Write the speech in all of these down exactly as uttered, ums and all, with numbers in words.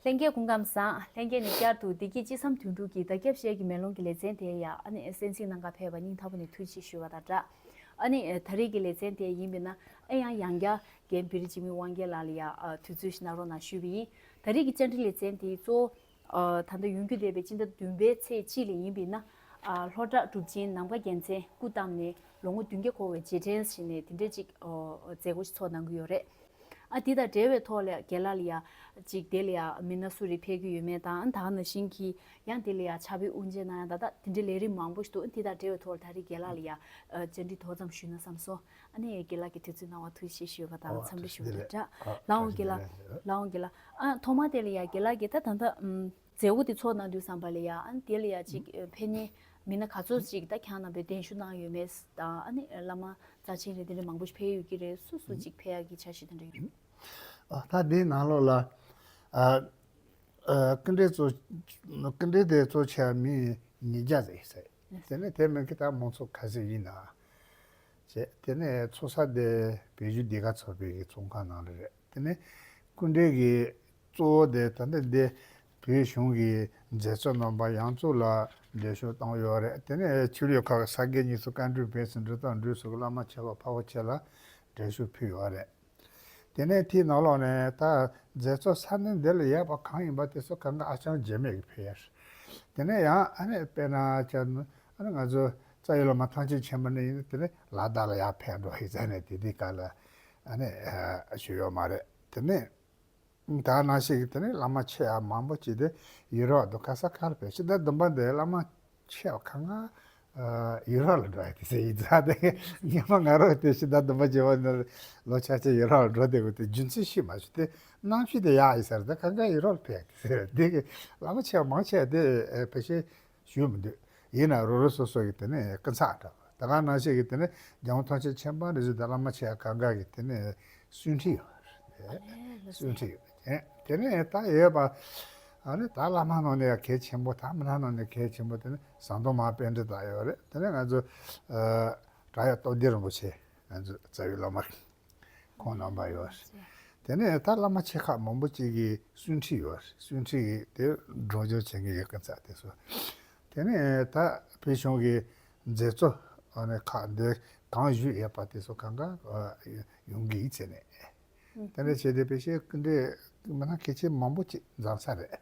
ལྷན་རྒྱས་སྐུ་ཁམས་བཟང་། ལྷན་རྒྱས་ནས་བསྐྱར་དུ་བདེ་སྐྱིད་ཅི་བསམ་དོན་གྲུབ་ཀྱི་བརྡ་ཁྱབ་ཤེལ་གྱི་མེ་ལོང་གི་ལེ་ཚན་དེ་ཡང་ཨ་ནི་གསན་གཟིགས་གནང་གར་ཕེབས་པ་སྙིང་ཐག་པ་ནས་ཐུགས་རྗེ་ཆེ་ཞུ་བ་དང་སྦྲགས། ཨ་ནི་ད་རེས་ཀྱི་ལེ་ཚན་དེ་ཡིན་པས་ན་ཨེ་ཡང་ཡང་བསྐྱར་རྒན་བེ་རི་འཇིགས་མེད་དབང་རྒྱལ་ལགས་ལ་ཡང་དུས་ཚོད་ཞིག་གནང་རོགས་གནང་ཞུས་པ་ཡིན། ད་རེས་ཀྱི་བཅར་འདྲི་ལེ་ཚན་དེ་གཙོ་བོ་ད་ལྟ་ཡོང་རྒྱུ་བསྡད་པའི་སྤྱི་ཟླ་བདུན་པའི་ཚེས་གཅིག་ལ་ཡིན་པས་ན་ལྷོ་བྲག་གྲུབ་ཆེན་ནམ་མཁའ་རྒྱལ་མཚན་སྐུ་བལྟམས་ནས་ལོ་ངོ་བདུན་བརྒྱ་འཁོར་བའི་རྗེས་དྲན་ཞེས་ནས་དེ་འདྲས་ཅིག་མཛད་སྒོ་ཞིག་ཚོགས་གནང་གི་ཡོད་རེད། ཨ་དེ་དང་འབྲེལ་བའི་ཐོག་ལ་རྒན་ལགས་ལ་ཡ་ཅིག་དེ་ལ་ཡ་མི་སྣ་སུ་རེ་ཕེབས་ཀྱི་ཡོད་མེད་དང་ད་ག་ནང་བཞིན་གྱི་ཡང་དེ་ལ་ཡ་ཕྱག་དཔེ་དབུ་འབྱེད་གནང་ཡ་ད་ལྟ་དེ་འདྲའི་ལས་རིམ་མང་པོ་ཞིག་འདུག་དེ་དང་འབྲེལ་བའི་ཐོག་ལ་ད་རེས་རྒན་ལགས་ལ་ཡ་བཅར་འདྲི་ཏོག་ཙམ་ཞུས་ན་བསམ་སོང་། ཨ་ནི་རྒན་ལགས་ཀྱིས་དུས་ཚོད་གནང་བ་ཐུགས་རྗེ་ཆེ་ཞུས་པ་དང་འཚམས་འདྲི་ཞུ་བ་དང་སྦྲགས། ལགས་འོང་རྒན་ལགས། ལགས་འོང་རྒན་ལགས། ཨ་ཐོག་མ་དེ་ལ་ཡ་རྒན་ལགས་ཀྱིས་ད་ད་ལྟ་ཨམ་མཛད་སྒོ་དེ་ཚོགས་གནང་དུས་ཙམ་པ་ལ་ཡ་ཨ་ནི་དེ་ལ་ཡ་ཅིག་ཕེབས་མཁན་མི་སྣ་ག་ཚོད་ཅིག་ད་ཁྱེད་རྣམ་པས་གདན་ཞུ་གནང་ཡོད་མེད་དང་ཨ་ནི་བླ་མ་རྩ་ཆེན་རེ་དེ་འདྲ་མང་པོ་ཞིག་ཕེབས་ཡོད་ཀྱི་རེད། སུ་སུ་ཅིག་ཕེབས་ཡག་གི་འཆར་གཞི་དེ་འདྲ་ཡོད། ཨ་ད་འདིའི་ནང་ལོགས་ལ་ཨ་ཨ་སྐུ་མགྲོན་གཙོ་སྐུ་མགྲོན་དེ་གཙོ་ཆེ་བ་མི་ཉིས་བརྒྱ་ཟིག་ཟེར། དེ་ནས་དེ་མིན་གྱི་ད་མང་ཚོགས་ག་ཚོད་ཡིན་ན་བྱས། དེ་ནས་ཚོགས་ས་དེ་བོད་བརྒྱུད་འདི་ག་ཚོགས་པའི་གི་ཚོགས་ཁང་ནང་ལ་རེད། དེ་ནས་སྐུ་མགྲོན་གྱི་གཙོ་བོ་དེ་ད་ལྟ་འདི་བོད་གཞུང་གི་མཛད་གཙོ་རྣམ་པ་ཡང་གཙོ་ལ་འགྲེལ་བཤད་བཏང་ཡོད་རེད། དེ་ནས་ཆོས་ལུགས་ཁག་ས་དགེ་བསྙེན་སོགས་བཀའ་འདྲི་འབུལ་ཚུལ་འབྲི་སྟངས་འབྲི་སོགས་ཀྱི་བླ་མ་ཆེ་བ་འཕགས་པ་ཆེ་ལ་འགྲེལ་བཤད་ཕུལ་ཡོད་རེད། དེ་ནས་དེའི་ནང་ལོགས་ནས་ད་མཛད་གཙོ་ས་གནས་འདི་ལ་ཡོད་པ་གང་ཡིན་པ་དེ་ཚོ་གང་ག་ཨ་ཅང་རྗེས་མེད་ཀྱི་ཕེབས་ཡ་རེད། དེ་ནས་ཡང་ཨ་ནི་དཔེར་ན་ཅག་ཨ་ནི་ང་ཚོ་རྩ་བའི་བླ་མ་ཐམས་ཅད་མཁྱེན་པ་ནས་ཡིན་ན་དེ་ནས་ལ་དྭགས་ལ་ཡར་ཕེབས་འགྲོ་ཡི་ཟེར་ནས་དེ་དེ་ག་ལ་ཨ་ནི་ཞུ་ཡོད་མ་རེད། དེ་ནས། ད་ནང་བཞིན་གྱི་དེ་ནས་བླ་མ་ཆེ་བ་མང་པོ་ཅིག་དེ་ཡུ་རོབ་དང་ག་ས་ག་ལ་ཕེབས། ཕྱི་ཟླ་བདུན་པ་འདི་བླ་མ་ཆེ་བ་གང་ག་ཡུ་རོབ་ལ་འགྲོ་ཡ་དེ་ཟེར་ཡིན་ཙང་དེ་ངས་མ་ང་རང་དེ་ཕྱི་ཟླ་བདུན་པ་བརྗེ་བ་ནས་ལོ་ཆ་ཆེ་ཡུ་རོབ་ལ་འགྲོ་བསྡད་དགོས་དེ་རྒྱུ་མཚན་ཤེས་མ་བྱུང་། དེ་གནམ་གཤིས་དེ་ཡག་ཡིན་ས་རེད། ད་གང་ག་ཡུ་རོབ་ལ་ཕེབས་དེ་ཟེར་དེ་གི་བླ་མ་ཆེ་བ་མང་ཆེ་བ་དེ་ཕལ་ཆེར་ཞུ་མི་འདུག་ཡིན་ན་རོ་རོ་སོ་སོ་གི་དེ་ནས་སྐུ་ཚབ་འདྲ་བོ། ད་ག་ནང་བཞིན་གི་དེ་ནས་རྒྱལ་དབང་ཐམས་ཅད་མཁྱེན་པ་འདི་ཚོ་དང་བླ་མ་ཆེ་བ་གང་ག་གི་དེ་ནས་གསུང་འཕྲིན་ཡོད་རེད། གསུང་འཕྲིན་ཡོད་རེད། དེ་ནས་ད་ཡོད་པ་ཨ་ནི་ད་བླ་མ་ནང་ནས་ཡང་གལ་ཆེན་པོ། ད་མི་སྣ་ནང་ནས་གལ་ཆེན་པོ་དེ་ནི་ཟམ་གདོང་མར་པཎྜི་ཏ་ཡོད་རེད། དེ་ནས་ང་ཚོ་བྲག་གཡབ་རྟོགས་ལྡན་རིན་པོ་ཆེ་ང་ཚོ་རྩ་བའི་བླ་མ་ཁོང་རྣམ་པ་ཡོད་རེད། དེ་ནས་ད་བླ་མ་ཆེ་ཁག་མང་པོ་ཅིག་གི་གསུང་འཕྲིན་ཡོད་རེད། གསུང་འཕྲིན་གྱི་དེ་སྒྲོག་སྦྱོར་བྱེད་མཁན་ཡོད་སྐད་ཆ་དེ་ཚོ། དེ་ནས་ད་བོད་གཞུང་གི་མཛད་གཙོ་ཨ་ནི་ཁག་འདི་གང་བཞུགས་ཡོད་པ་དེ་ཚོ་གང་ག་ཡོང་གི་ཡིན་ཟེར་ནས། དེ་འདྲ་བྱས་ཏེ་དཔེ་ཆའི་སྐུ་མགྲོན་མི་སྣ་གལ་ཆེན་མང་པོ་ཅིག་འཛོམས་ས་རེད།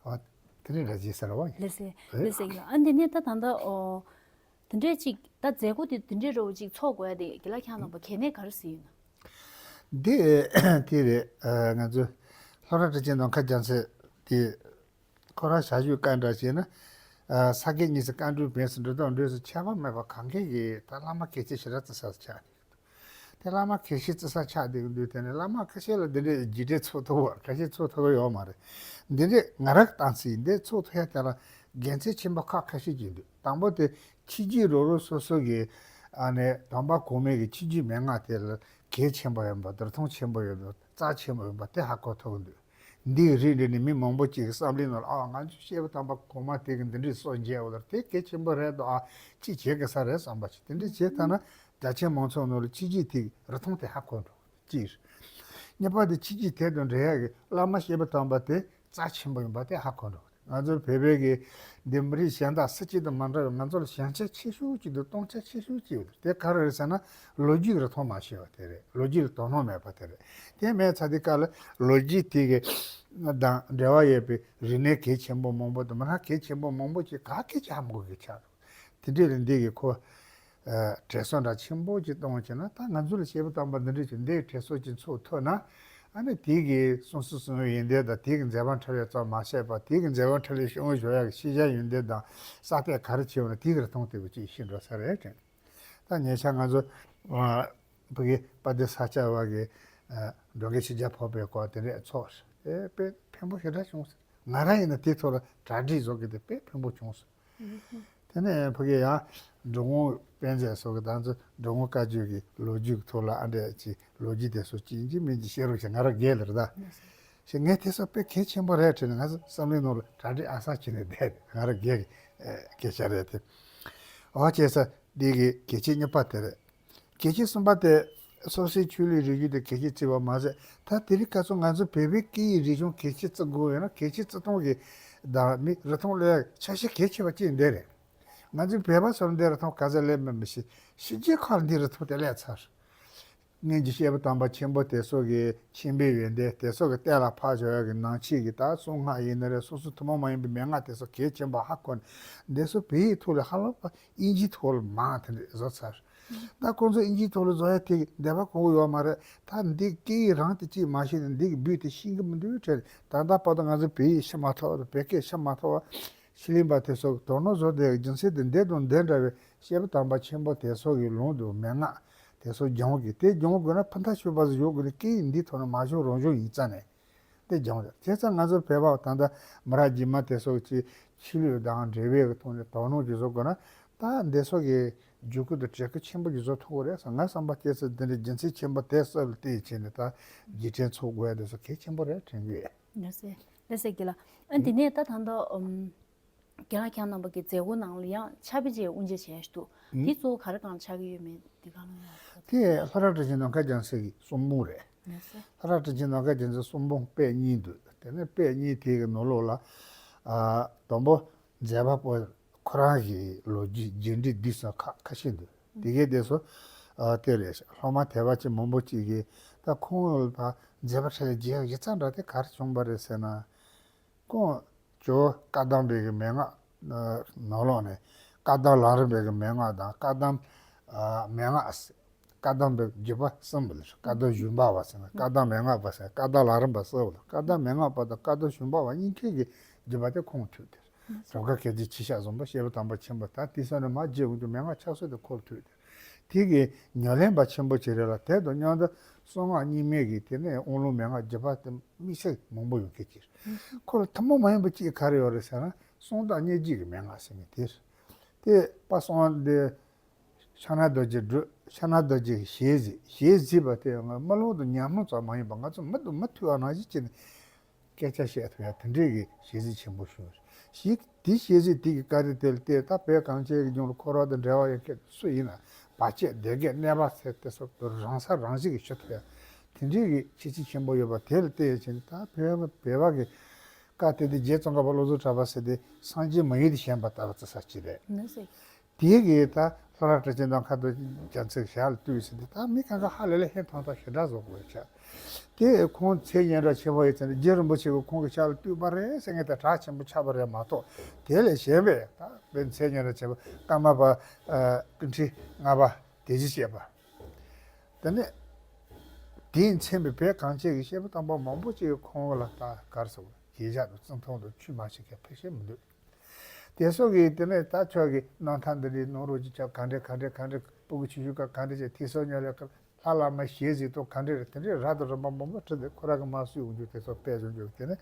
ཨ་དེ་རིང་ར་བྱེད་ས་ར་བ་ཡིན། ལགས་སེ། ལགས་སེ་ཡིན། ཨ་འདི་ནས་ད་ད་ལྟ་ཨོ། དེ་འདྲས་ཅིག་ད་མཛད་སྒོ་དེ་དེ་འདྲས་རོ་ཅིག་ཚོགས་དགོས་ཡ་དེ་རྒན་ལགས་ཁྱེད་རྣམ་པ་གལ་གནད་ག་རེ་ཟེར་ཡོད་ན། འདི་དེ་རེད། ང་ཚོ་ལྷོ་བྲག་གྲུབ་ཆེན་ནམ་མཁའ་རྒྱལ་མཚན་དེ་ཁོ་རང་ཞལ་བཞུགས་བཀའ་འདྲ་བྱས་ན་ས་དགེ་བསྙེན་སོགས་བཀའ་འདྲི་འབུལ་ཚུལ་འབྲི་སྟངས་འབྲི་སོགས་ཁྱད་པར་མེད་པ་གང་གས་ཀྱི་ད་བླ་མ་གལ་ཆེ་ཞེ་དྲག་བརྩི་ས་ཆགས། དེ་བླ་མ་ཁ་ཤས་བརྩི་ས་ཆགས་བསྡད་ཀྱི་འདུག་དེ་ནས་བླ་མ་ཁ་ཤས་ལ་འདི་འདྲའི་རྒྱུགས་སྤྲོད་ཚོགས་ཐུབ་པ་ཁ་ཤས་ཚོགས་ཐུབ་ཀྱི་ཡོད་མ་རེད། འདི་འདྲའི་ང་རང་གི་བཏང་ཚིག་འདི་ཚོགས་ཐུབ་ཡ་དེ་ལ་དགེ་མཚན་ཆེན་པོ་ཁག་ཁ་ཤས་ཅིག་འདུག་དང་པོ་དེ་ཕྱི་རྒྱུད་རོ་རོ་སོ་སོ་གི་ཨ་ནི་དམ་པ་གོང་མའི་གི་ཕྱི་རྒྱུད་མན་ངག་དེ་ལ་གལ་ཆེན་པོ་ཡིན་པ་རྡོར་ཐོང་ཆེན་པོ་ཡིན་པ་རྩ་ཆེན་པོ་ཡིན་པ་དེ་ཧ་གོ་ཐུབ་ཀྱི་འདུག་འདིའི་རིགས་འདི་ནི་མི་མང་པོ་ཅིག་གི་བསམ་བློའི་ནང་ལ་ཨ་ང་ཚོའི་སྐྱེས་བུ་དམ་པ་གོང་མ་དེ་གི་འདི་འདྲའི་སྲོག་འཇལ་བ་ལ་དེ་གལ་ཆེན་པོ་རེད་དོ། ཨ་ཅི་བྱེད་དགོས་ས་རེད་བསམ་པ་ཞིག་དེ་འདྲ་བྱས་ཐལ་ན་རྒྱ་ཆེན་མང་ཚོགས་ནང་ལ་ཕྱི་རྒྱུད་དེ་གི་རིག་མཐོང་དེ་ཧ་གོ་འགྲོ་གཅིག་རེད། གཉིས་པ་དེ་ཕྱི་རྒྱུད་དེ་དང་འབྲེལ་ཡག་གི་བླ་མ་སྐྱེས་བུ་དམ་པ་དེ་རྩ་ཆེན་པོ་ཡིན་པ་དེ་ཧ་གོ་འགྲོ། ང་ཚོའི་བོད་པའི་གི་འདི་མི་རིགས་གཞན་དག་སུ་གཅིག་དང་མ་འདྲ་བའི་ང་ཚོ་ལ་ཞན་ཆ་ཆེ་ཤོས་གཅིག་དང་སྟོང་ཆ་ཆེ་ཤོས་གཅིག་ཡོད་དེ་ག་རེ་རེད་ཟེར་ན་ལོ་རྒྱུས་རིག་མཐོང་མ་ཤེས་པ་དེ་རེད། ལོ་རྒྱུས་ལ་དོ་སྣང་མེད་པ་དེ་རེད། དེ་མེད་ཚར་དུས་སྐབས་ལ་ལོ་རྒྱུས་དེ་གི་དང་འབྲེལ་བ་ཡོད་པའི་རིག་གནས་གལ་ཆེན་པོ་མང་པོ་དང་མི་སྣ་གལ་ཆེན་པོ་མང་པོ་ཅིག་ག་སྐད་ཆ་ཧ་མ་གོ་གི་ཆགས་འགྲོ། དེ་འདྲའི་རིགས་འདི་གི་ཁོ་དྲན་གསོ་འདྲ་ཆེན་པོ་ཅིག་གཏོང་བ་བྱས་ན་ད་ང་ཚོ་ལ་སྐྱེས་བུ་དམ་པ་འདི་འདྲ་ཅིག་འདིའི་དྲན་གསོ་ཅིག་ཚུགས་ཐུབ་ན་ཨ་ནི་དེ་གི་གསུང་སྲོལ་གསུང་བའི་ཡོན་ཏན་དང་དེ་གི་མཛད་པ་འཕྲིན་ལས་ཙམ་མ་ཟད་པ་དེ་གི་མཛད་པ་འཕྲིན་ལས་སྐྱོང་བ་བཟོ་ཡག་གི་ཤེས་བྱ་ཡོན་ཏན་དང་གསར་གཏོད་ག་རེ་བྱེད་འོང་ན་དེ་གི་རིག་མཐོང་དེ་བས་ཅིག་ཤེས་འགྲོ་ས་རེད་དྲན། ད་ཉེ་ཆར་ང་ཚོ་ཨ་ཕ་གི་དཔལ་ལྡན་ས་སྐྱ་བ་གི་ཨ་འགྲོ་མགོན་ཆོས་རྒྱལ་འཕགས་པའི་སྐོར་དེ་འདྲས་ཚོགས་ཨེ་དཔེ་ཕན་པོ་ཞེ་དྲག་བྱུང་སོང་། ང་རང་ཡིན་ན་དེ་ཐོག་ལ་གྲ་སྒྲིག་བཟོ་གི་དེ་དཔེ་ཕན་པོ་བྱུང་སོང་། དེ་ནས་ཕ་གི་ཡང་འགྲོ་མགོན་དཔལ་མཛད་སོགས་ཀྱི་ད་ཚོ་འགྲོ་མགོན་བཀའ་བརྒྱུད་ཀྱི་ལོ་རྒྱུས་ཀྱི་ཐོག་ལ་ཨ་འདྲས་ཅིག་ལོ་རྒྱུས་དེ་ཚོ་ཅིག་ཡིན་གཅིག་མིན་གཅིག་བཤད་རོགས་བྱས། ང་རང་སྒེར་ལ་རེད་ད། ཞེས་ངས་དེ་ཚོ་དཔེ་གལ་ཆེན་པོ་རེད་དྲན་ནས་ང་ཚོ་བསམ་བློའི་ནང་ལ་གྲ་སྒྲིག་ཨ་སང་བྱས་ནས་བསྡད། ང་རང་སྒེར་གྱི་སྐད་ཆ་རེད་དེ། འོ་བྱས་ཙང་འདི་གི་གལ་ཆེ་གཉིས་པ་དེ་རེད། གལ་ཆེ་གསུམ་པ་དེ་ སོ་སོའི་ཆོས་ལུགས་རིག་གཞུང་དེ་གལ་ཆེ་བརྩི་བ་མ་ཟད། ད་དེ་རིང་ཁ་སང་ང་ཚོ་བོད་པའི་སྐད་ཡིག་རིག་གཞུང་གལ་ཆེ་བརྩི་དགོས་ཡོད་ན། གལ་ཆེ་བརྩི་སྟངས་ཀྱི་དང་མི་རིགས་མཐོང་ལས་ཆ་ཤས་གལ་ཆེ་བ་གཅིག་འདི་རེད། ང་ཚོའི་བོད་པ་ཚོར་འདི་རིགས་མཐོང་ག་ཚད་ལས་མི་མི་ཤེས། ཕྱི་རྒྱལ་ཁག་ལ་འདི་རིགས་མཐོང་དེ་ལས་ཚར། སྔོན་གྱི་སྐྱེས་བུ་དམ་པ་ཆེན་པོ་དེ་ཚོ་གི་མཆིམས་ཕུའི་ཡོན་ཏན་དེ་ཚོ་གི་གཏན་ལ་ཕབ་བཞག་ཡག་གི་ནང་ཆོས་ཀྱི་ད་གསུང་སྔགས་ཡིན་ན་རེད། སོ་སོ་ཐུན་མོང་མ་ཡིན་པའི་མན་ངག་དེ་ཚོ་གལ་ཆེན་པོ་ཧ་གོ་ནས། འདི་ཚོ་བོད་ཡིག་ཐོག་ལ་ཧ་ལམ་པ་དབྱིན་ཇིའི་ཐོག་ལ་མང་དེ་འདྲ་བཟོ་ཚར། ད་ཁོང་ཚོ་དབྱིན་ཇིའི་ཐོག་ལ་བཟོ་ཡ་དེ་གི་འདོད་པ་གོ་གི་ཡོད་མ་རེད། ད་འདི་སྐད་ཡིག་རང་དེ་གཅིག་མ་ཤེས་ནས་འདི་གི་འབུད་དེ་ཤེས་གི་མི་འདུག་དྲན། ད་ལྟ་བར་དུ་ང་ཚོ་བོད་ཡིག་ཤེས་མ་ཐུབ་པ་དང་བོད་སྐད་ཤེས་མ་ཐུབ་པ། ཤི་ལིང་པ་དེ་ཚོ་དོ་སྣང་བཟོ་བསྡད་རྒྱུ་མཚན་དེ་འདི་དང་འདི་འདྲ་བའི་སྐྱེས་བུ་དམ་པ་ཆེན་པོ་དེ་ཚོ་གི་ལུང་དང་མན་ངག་དེ་ཚོ་སྦྱང་དགོས། དེ་སྦྱང་དགོས་ན་ཕུ་མཐའ་ཆོད་པ་ཟིག་ཡོད་དགོས་ནས། སྐད་ཡིག་འདིའི་ཐོག་ནས་མ་སྦྱང་རང་སྦྱང་ཡིན་ཙང་ནས་དེ་སྦྱང་དགོས། བྱས་ཙང་ང་ཚོ་བོད་པ་ད་ལྟ་མི་རབས་རྗེས་མ་དེ་ཚོ་གི་ཆོས་ལུགས་དང་འབྲེལ་བའི་གི་ཐོག་ནས་དོ་སྣང་ཅིག་བཟོ་དགོས་ན། ད་འདི་ཚོ་གི་བརྒྱུད་སྐུལ་དང་བྲིས་སྐུལ་ཆེན་པོ་ཅིག་བཟོ་ཐུབ་ཀྱི་རེད་བསམ། ང་བསམ་པ་སྐྱེ་ཚེ་འདི་འདྲའི་རྒྱུ་མཚན་ཆེན་པོ་དེ་ཚོ་ལ་བལྟས་བྱས་ནས་ད་རྗེས་དྲན་འཚོགས་དགོས་ཡ་དེ་ཚོ་གལ་ཆེན་པོ་རེད་དྲན་གི་ཡོད། ལགས་སེ། ལགས་སེ་དགེ་ལགས། ཨ་འདི་ནས་ད་ད་ལྟ་ཨམ། རྒན་ལགས་ཁྱེད་རྣམ་པ་གི་མཛད་སྒོ་ནང་ལ་ཡང་ཕྱག་དཔེ་ཅིག་དབུ་འབྱེད་བྱས་འདུག་ཨུམ། འདི་གཙོ་བོ་ག་རེ་སྒང་ལ་ཆགས་ཀྱི་ཡོད་མེད་འདི་ག་ལ་ཡང་། དེ་ལྷ་རབས་སྲས་ཆེན་ནམ་མཁའ་རྒྱལ་མཚན་གྱི་གསུང་འབུམ་རེད། ལགས་སེ། ལྷ་རབས་སྲས་ཆེན་ནམ་མཁའ་རྒྱལ་མཚན་གསུང་འབུམ་དཔེ་གཉིས་འདུག་དེ་ནས་དཔེ་གཉིས་དེ་གི་ནང་ལོགས་ལ་ཨ་དང་པོ་མཛད་པ་པོ་ཁོ་རང་གི་ལོ་རྒྱུས་རྒྱས་འབྲིང་བསྡུས་གསུམ་ཁ་ཁ་ཤས་འདུག་དེ་གའི་དེ་ཚོ་ཨ་དེ་རེད། སློབ་མ་དད་པ་ཅན་མང་པོ་ཅིག་གིས་ད་ཁོང་ལ་ད་མཛད་པ་འཕྲིན་ལས་རྒྱས་ཡག་ཡིག་ཚང་འདྲ་དེ་ག་རེ་བྱུང་བ་རེད་ཟེར་ན། ཁོང་ཇོ་བོ་བཀའ་གདམས་པའི་གི་མན་ངག་ནང་ལོགས་ནས་བཀའ་གདམས་ལམ་རིམ་པའི་གི་མན་ངག་དང་། བཀའ་གདམས་ཨ་མན་ངག་བཀའ་གདམས་པའི་བརྒྱུད་པ་གསུམ་པ་ལ། བཀའ་གདམས་ཞུན་པ་པ་ཟེར་ན། བཀའ་གདམས་མན་ངག་པ་ཟེར་ན། བཀའ་གདམས་ལམ་རིམ་པ་ཟེར་བ་ལ། བཀའ་གདམས་མན་ངག་པ་དང་བཀའ་གདམས་ཞུན་པ་པ་གཉིས་ཀའི་གི་བརྒྱུད་པ་དེ་ཁོང་ཐུག་དེར། རབ་དཀར་སྐད་ཅིག་ཆོས་ཞབས་བཟང་པོ་སྐྱེས་བུ་དམ་པ་ཆེན་པོ་ད་དེ་ས་ནས་མ་བརྗེད་འོང་རྒྱུ་མན་ངག་ཆགས་སྲོལ་དེ་ཁོར་ཐུག་དེར། དེ་གི་ཉམས་ལེན་པ་ཆེན་པོ་ཅིག་རེད་ལ། དེ་དང་མཉམ་དུ་གསང་སྔགས་རྙིང་མའི་གི་དེ་ནས་དབང་ལུང་མན་ངག་བརྒྱུད་པ་དེ་དམིགས་བསལ་མང་པོ་ཡོད་མཁན་ཅིག་རེད། ཁོ་ལ་ཐུན་མོང་མ་ཡིན་པ་གཅིག་ག་རེ་ཡོད་རེད་ཟེར་ན། གསང་བདག་སྙན་བརྒྱུད་ཀྱི་མན་ངག་ཟེར་མཁན་དེ་རེད། དེ་དཔལ་གསང་བ་འདི་ཕྱག་ན་རྡོ་རྗེ་སྒྲུབ། ཕྱག་ན་རྡོ་རྗེ་གི་ཞལ་གཟིགས། ཞལ་གཟིགས་པ་དེ་ཡང་རྨི་ལམ་དང་ཉམས་སྣང་ཙམ་མ་ཡིན་པ། ང་ཚོ་མི་དང་མི་ཐུག་པ་ནང་བཞིན་བྱས་ནས་སྐད་ཆ་བཤད་ཐུབ་ཡ་དེ་འདྲའི་གི་ཞལ་གཟིགས་ཆེན་པོ་བྱུང་བ་རེད། ཞིག་དེ་ཞལ་གཟིགས་དེ་གི་བཀའ་དྲིན་དེ་ལ་བརྟེན་ད་བོད་གངས་ཅན་གྱི་ལྗོངས་ལ་འཁོར་བ་དང་འབྲེལ་བ་ཡོད་མཁན་སུ་ཡིན་ན། བར་ཆད་སྡུག་བསྔལ་ནད་པ་ཚེ་དེ་སོགས་དུ་རང་ས་རང་བཞིན་གྱིས་ཞི་ཐུབ་ཡ་དེ་འདྲའི་གི་ཁྱད་ཆོས་ཆེན་པོ་ཡོད་པ་དེ་ལ་བརྟེན་བྱས་ནས། ད་བོད་པ་བོད་པ་གི་བཀའ་གཏེར་དེ་རྗེ་ཙོང་ཁ་པ་བློ་བཟང་གྲགས་པ་ཟེར་དེ་སངས་རྒྱས་མ་ཡིན་དུ་ཞེན་པ་ལྟ་བུ་བརྩི་ས་ཅིག་རེད། ནི་ཟེར། དེ་གིས་ད་ལྷ་རབས་སྲས་ཆེན་ནམ་མཁའ་རྡོ་རྗེ་མཚན་ཞལ་ལ་བཏུད་ཟེར་དེ། ད་མི་གང་ག་ཧ་ལས་ལས་ཧན་ཐང་ཐང་ཞེ་དྲག་བཟོ་དགོས་ཆགས། དེ་ཁོང་མཚན་སྙན་གྲགས་ཆེན་པོ་ཡོད་ཚེ་ནི་རྗེ་རིན་པོ་ཆེ་གིས་ཁོང་གི་ཞལ་ལ་བཏུད་པ་རེད་ཟེར་མཁན་དེ་གྲགས་ཆེན་པོ་ཆགས་པ་རེད་མ་གཏོགས། དེ་ལས་གཞན་པའི་ད་བོད་མཚན་སྙན་གྲགས་ཆེན་པོ་ཀརྨ་པ་ཨ་ཀུན་ཁྲིད་ལྔ་པ་དེ་བཞིན་གཤེགས་པ། དེ་ནས་དེས་མཚོན་པའི་བོད་གངས་ཅན་གྱི་སྐྱེས་བུ་དམ་པ་མང་པོ་ཅིག་གིས་ཁོང་ལ་ད་ག་རེ་ཟེར་དགོས། གུས་ཞབས་དང་བརྩི་མཐོང་དང་ཆུད་མ་ཞིག་གི་ཕེབས་ཤེས་མི་འདུག་དེ་སོགས་ཀྱི་དེ་ནས་ད་ཁྱོད་ཀྱི་རྣམ་ཐར་འདི་འདྲའི་ནང་རོ་གཅིག་ཆ་ག་འདྲས་ག་འདྲས་ག་འདྲས། སྤུ་གུ་ཆུང་ཆུང་སྐབས་ག་འདྲས་བྱས། ཐོས་བསམ་སྙིང་ལས་སྐབས་ལྷ་བླ་མ་ཞལ་གཟིགས་དང་ག་འདྲས་རེད། དེ་འདྲའི་རབ་དང་རིམ་པ་མང་པོ་བྲིས་ཏེ་ཁོ་རང་གིས་མར་གསུངས་ཡོང་རྒྱུ་དེ་ཚོ་དཔེ་བཟོ་རྒྱུ། དེ་ནས་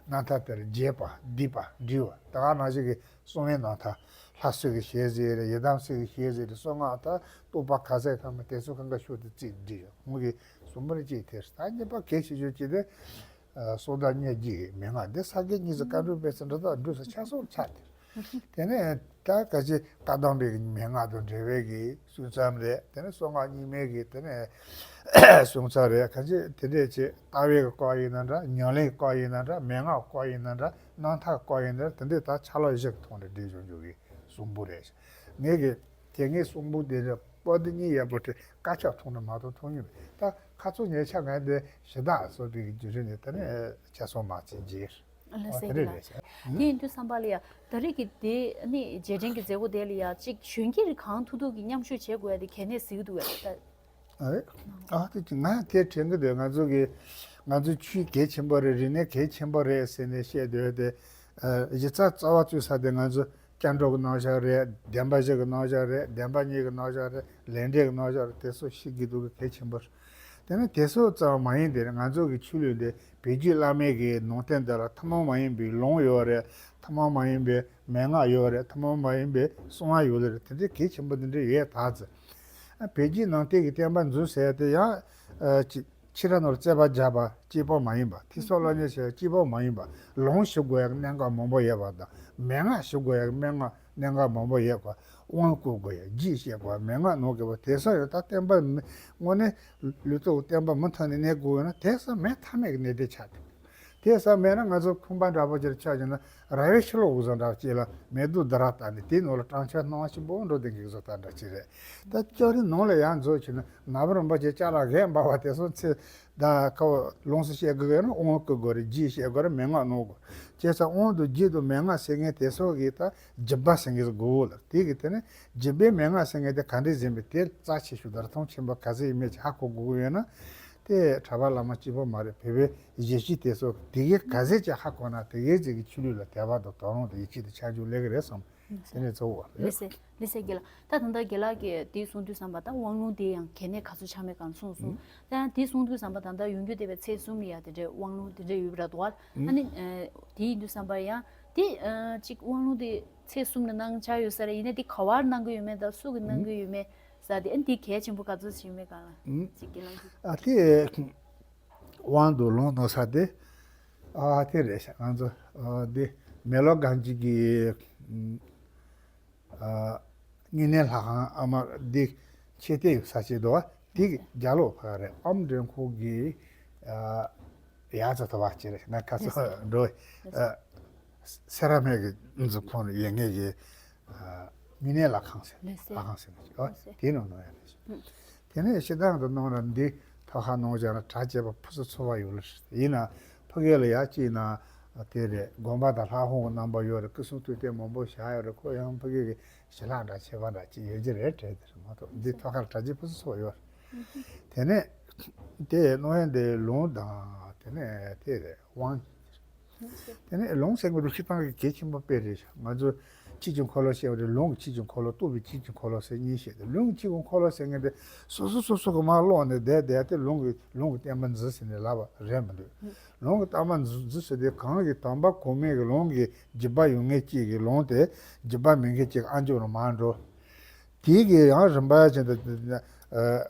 རྣམ་ཐར་དེར་རྒྱས་པ་བསྡུས་པ་འབྲི་བ། ད་ག་ནང་བཞིན་གྱི་གསང་བའི་རྣམ་ཐར། ལྷ་སྲས་ཀྱི་ཞལ་གཟིགས་རེད། ཡི་དམ་སྲས་ཀྱི་ཞལ་གཟིགས་རེད། གསང་སྔགས་ད་རྟོགས་པ་ག་ཚད་ཐམ་པ་དེ་ཚོ་གང་ག་ཤོག་དེ་རྩིས་བྲིས་ཡོད། ཁོང་གིས་གསུང་འབུམ་གཅིག་དེར། ད་གཉིས་པ་གལ་ཆེ་ཤོས་གཅིག་དེ་གསང་བདག་སྙན་བརྒྱུད་ཀྱི་མན་ངག་འདི་ས་དགེ་རྙིང་གསུམ་བཀའ་འགྲོ་དཔལ་བརྩེགས་འབྲི་དང་འབྲུ་སོགས་ཆ་ཚང་ཆགས་ཏེ། དེ་ནས་ད་ག་ཅི་བཀའ་གདམས་པའི་མན་ངག་དང་འབྲེལ་བའི་གི་གསུང་རྩོམ་རེད། དེ་ནས་གསང་སྔགས་རྙིང་མའི་གི་དེ་ནས་གསུང་རྩོམ་རེད། ག་ཅི་དེ་འདྲས་ཅིག་ལྟ་བའི་གི་སྐོར་ཡིན་ན་འདྲ། ཉམས་ལེན་སྐོར་ཡིན་ན་འདྲ། མན་ངག་སྐོར་ཡིན་ན་འདྲ། རྣམ་ཐར་སྐོར་ཡིན་ན་འདྲ། དེ་འདྲས་ད་ཆ་ལག་བཞི་གི་ཐོག་ནས་བྲིས་བཞག་རྒྱུ་གི་གསུང་འབུམ་རེད། ངས་གི་དེ་ངའི་གསུང་འབུམ་དེ་ནི་པོ་ཏི་གཉིས་ཡག་པོ་བྲིས། དཀར་ཆག་ཐོག་ནས་མ་གཏོགས་མཐོང་མྱོང་མེད། ད་ཁ་ཚོན་ཉེ་ཆར་ངས་འདི་ཞེ་དྲག་བཟོས་པའི་གི་བརྒྱུད་རིམ་ནས་དེ་ནས་ཆ་ཚང་མ་ཅིག་མཇལ། ཨ་ལ་ཨོ་སེ་དེ་གི་རེད་ལ། རེད་ཤག། དེ་ཡིན་དུས་བསམ་པ་ལ་ཡ་ད་རེས་ཀྱི་དེ་ནི་རྗེས་དྲན་གྱི་མཛད་སྒོ་དེ་ལ་ཡ་གཅིག་གཞོན་སྐྱེས་རིགས་གང་ཐུབ་ཐུབ་ཀྱིས་མཉམ་ཞུགས་བྱེད་དགོས་ཡ་དེ་གལ་གནད་གཟིགས་འདུག་བས་ད། ཨ་རེད། ཨ་དེ་ཅི་ང་དེ་དྲན་གི་འདུག་ང་ཚོ་གི་ང་ཚོའི་ཆོས་གལ་ཆེན་པོ་རེད། རིག་གནས་གལ་ཆེན་པོ་རེད་ཟེར་ནས་བཤད་འདོད་དེ། ཨ་གཞི་རྩ་རྩ་བ་བཙུགས་ས་དེ་ང་ཚོ་སྐྱབས་འགྲོ་གི་རྣམ་གཞག་རེད། བདེན་པ་བཞི་གི་རྣམ་གཞག་རེད། བདེན་པ་གཉིས་ཀྱི་རྣམ་གཞག་རེད། ལས་འབྲས་ཀྱི་རྣམ་གཞག་རེད། དེ་ཚོ་ཤེས་དགོས་འདུག་གལ་ཆེན་པོ་རེད། དེ་ནི་དེ་ཚོ་ཙམ་མ་ཡིན་ཏེ། ང་ཚོ་གི་ཆོས་ལུགས་འདི་བོད་བརྒྱུད་བླ་མའི་གི་ནང་བསྟན་འདི་ལ་ཐུན་མོང་མ་ཡིན་པའི་ལུང་ཡོད་རེད། ཐུན་མོང་མ་ཡིན་པའི་མན་ངག་ཡོད་རེད། ཐུན་མོང་མ་ཡིན་པའི་གསང་བ་ཡོད་རེད། དེ་འདྲའི་གལ་ཆེན་པོ་འདི་འདྲ་ཡོད་ད་ཚེ། ཨ་བོད་བརྒྱུད་ནང་བསྟན་གྱི་བསྟན་པ་འཛིན་ཟེར་ཡ་དེ་ཡང་ཨ་ཅི་ཕྱི་ར་ནོར་རྩོད་པ་རྒྱག་པ་གཅིག་པོ་མ་ཡིན་པ། ཐེ་ཚོམ་སློང་ཉེན་བྱེད་ཡ་གཅིག་པོ་མ་ཡིན་པ། ལུང་ཞིག་དགོས་ཡ་གི་གནད་འགག་མང་པོ་ཡོད་པ་དང་། མན་ངག་ཞིག་དགོས་ཡ་གི་མན་ངག་གནད་འགག་མང་པོ་ཡོད་པ། དབང་བསྐུར་དགོས་ཡ། རྒྱས་བཤད་དགོས། མན་ངག་ནོར་དགོས་པ་དེ་ཚོ་ཡོད། ད་བསྟན་པ་མི་དངོས་གནས་ལུས་སྟོབས་བསྟན་པ་མུ་མཐུད་ནས་གནས་དགོས་ཡོད་ན་དེ་ཚོ་མེད། ཐབས་མེད་ཀྱི་གནད་དོན་ཆགས་ཏེ། དེ་ཙམ་མེད་ན་ང་ཚོ་ཁང་པ་འདྲ་པོ་ཅིག་ཆགས་བྱུང་ན་ར་བའི་ཕྱི་ལོགས་འུ་ཚོ་འདྲ་ཅིག་ལ་མེ་ཏོག་འདི་ར་བཏབ་ནས་དེའི་ནང་ལ་སྲང་ཆ་སྣང་བ་ཆེན་པོ་འགྲོ་བསྡད་མཁན་བཟོ་ལྟ་འདྲ་ཅིག་རེད། ད་ལྕགས་རི་ནང་ལ་ཡར་འཛུལ་བྱུང་ན་ནག་པོ་རིན་པོ་ཆེ་ལྕགས་ལ་རྒན་འབར་བ་དེ་ཚོ་ཚེ་ད་ཁ་བ་ལོངས་སུ་སྤྱད་དགོས་ཡོད་ན་དབང་བསྐུར་དགོས་རེད། རྒྱས་བཤད་དགོས་རེད། མན་ངག་ནོར་དགོས། བྱས་ཙང་དབང་དང་རྒྱས་དང་མན་ངག་ཟེར་མཁན་དེ་ཚོ་གི་ད་རྒྱུད་པ་ཟེར་མཁན་ཟིག་དགོས་ལ། དེ་གི་དེ་ནས་རྒྱུད་པའི་མན་ངག་ཟེར་མཁན་དེ་ག་འདྲས་ཟིན་པའི་དེ་རྩ་ཆེ་ཤོས་དང་རིན་ཐང་ཆེན་པོ་ག་ཚོད་ཡིན་མིན་ཅིག་ཧ་གོ་དགོས་ཀྱི་ཡོད་ན། དེ་གྲྭ་པ་བླ་མ་གཅིག་པོ་མ་རེད། བོད་པའི་གཞིས་བྱེས་དེ་ཚོ་དེ་གའི་ག་ཚད་ཅིག་ཧ་གོ་ན་དེ་གའི་ཅིག་གི་ཆོས་ལུགས་ལ་དད་པ་དང་དོ་སྣང་དང་ཡིད་ཆེས་དང་ཆ་འཇོག་སླེབས་ཀྱི་རེད་བསམ། དེ་ནས་གཙོ་བོ་རེད། ལགས་སེ། ལགས་སེ་རྒན་ལགས། ད་ད་ལྟ་རྒན་ལགས་ཀྱིས་དེ་གསུང་དུས་ཙམ་པ་ད་དབང་ལུང་དེ་ཡང་གལ་གནད་ག་ཚོད་ཆགས་མེད་གང་གསུངས་སོང་། ད་ཡང་དེ་གསུང་དུས་ཙམ་པ་ད་ལྟ་ཡོང་རྒྱུ་བསྡད་པའི་ཚེས་གསུམ་ལ་ཡ་དེ་འདྲའི་དབང་ལུང་དེ་འདྲ་ཡོད་པ་རེད་འདུག་བ། ཨ་ནི་དེ་ཡིན་དུས་ཙམ་པ་ཡང་དེ་ཅིག་དབང་ལུང་དེ་ཚེས་གསུམ་ལ་གནང་འཆར་ཡོད་ས་རེད། ཡིན་ནའི་དེ་ག་བར་གནང་གི་ཡོད་མེད་དང་སུ་གིས་གནང་གི་ཡོད་མེད་ས་དེ། ཨ་ནི་དེ་གལ་ཆེན་པོ་ག་ཚོད་ཞིག་མེད་ག་ལ། ཨུམ། ཅིག་རྒན་ལགས་ཀྱིས། ཨ་དེ་དབང་དུ་ལུང་གནང་ས་དེ་ཨ་དེ་རེད་ཤག་ང་ཚོ་ཨ་དེ་མེ་ལོང་སྒང་གཅིག་གི་ཨ་བསྙེན་གནས་ལྷ་ཁང་ཨ་མ་དེ་ཆེ་བསྟོད་ཡོད་ས་ཅིག་འདུག་བ། དེ་གི་རྒྱབ་ལོགས་ཕ་ག་རེད། ཨམ་འདྲེན་ཁོག་གི་ཨ་ཡ་ཙ་ཐོ་བ་ཅིག་རེད། ང་ཁ་སང་འགྲོ་ཨ་སེ་ར་སྨད་ཀྱི་འཛུགས་ཁོངས་ཡོད་ངེས་ཀྱི་ཨ་བསྙེན་གནས་ལྷ་ཁང་ཟེར། ལྷ་ཁང་ཟེར་ནས་ཨ་དེའི་ནང་ནང་ཡ་རེད། དེ་ནས་ཕྱི་ཐང་དུ་གནང་ར་འདི་ཐོག་ཁ་གནང་བཞག་ན་གྲ་རྒྱས་པ་ཕུན་སུམ་ཚོགས་པ་ཡོད་ལ། ཡིན་ན་ཕ་གི་ལ་ཡ་གཅིག་ན་དེ་རེད། དགོན་པ་དང་ལྷ་ཁང་གི་རྣམ་པ་ཡོད་རེད། སྐུ་གསུང་ཐུགས་རྟེན་མང་པོ་བཞག་ཡོད་རེད། ཁོ་ཡང་ཕ་གི་གི་ཞལ་ལག་འདྲ་ཆེ་བ་འདྲ་གཅིག་ཡོད་ཀྱི་རེད་དྲན་དེ་རེད་མ་གཏོགས་འདི་ཐོག་ཁར་གྲ་རྒྱས་ཕུན་སུམ་ཚོགས་པ་ཡོད་རེད། དེ་ནས་དེ་གནང་ཡ་འདི་ལུང་དང་དེ་ནས་དེ་རེད་དབང་། དེ་ནས་ལུང་ཟེར་དགོས་དུས་སྤྱིར་བཏང་གི་གལ་ཆེན་པོ་དཔེ་རེད་ཤག་ང་ཚོ་ཕྱིས་ཀྱི་འཁོར་ལོ་བཤད་པ་རེད། ལུང་གི་ཕྱིས་ཀྱི་འཁོར་ལོ། རྟོགས་པའི་ཕྱིས་ཀྱི་འཁོར་ལོ་ཟེར་གཉིས་བཤད་དེ། ལུང་གི་ཕྱིས་ཀྱི་འཁོར་ལོ་ཟེར་མཁན་དེ་སོ་སོ་སོ་སོ་གི་མར་ཀློག་ནས་བསྡད་བསྡད་དེ་ལུང་གི་ལུང་གི་བསྟན་པ་འཛིན་ཟེར་ནས་ལབ་པ་རེད་མི་འདུག་ལུང་གི་བསྟན་པ་འཛིན་འཛིན་ཟེར་དེ་གང་གི་དམ་པ་གོང་མའི་གི་ལུང་གི་རྒྱུད་པ་ཡོད་མཁན་གཅིག་གི་ལུང་དེ་རྒྱུད་པ་མེད་མཁན་གཅིག་ཨ་མཆོག་ནང་མར་འགྲོ། དེའི་གི་ཡང་རིམ་པ་བཞིན་དུ་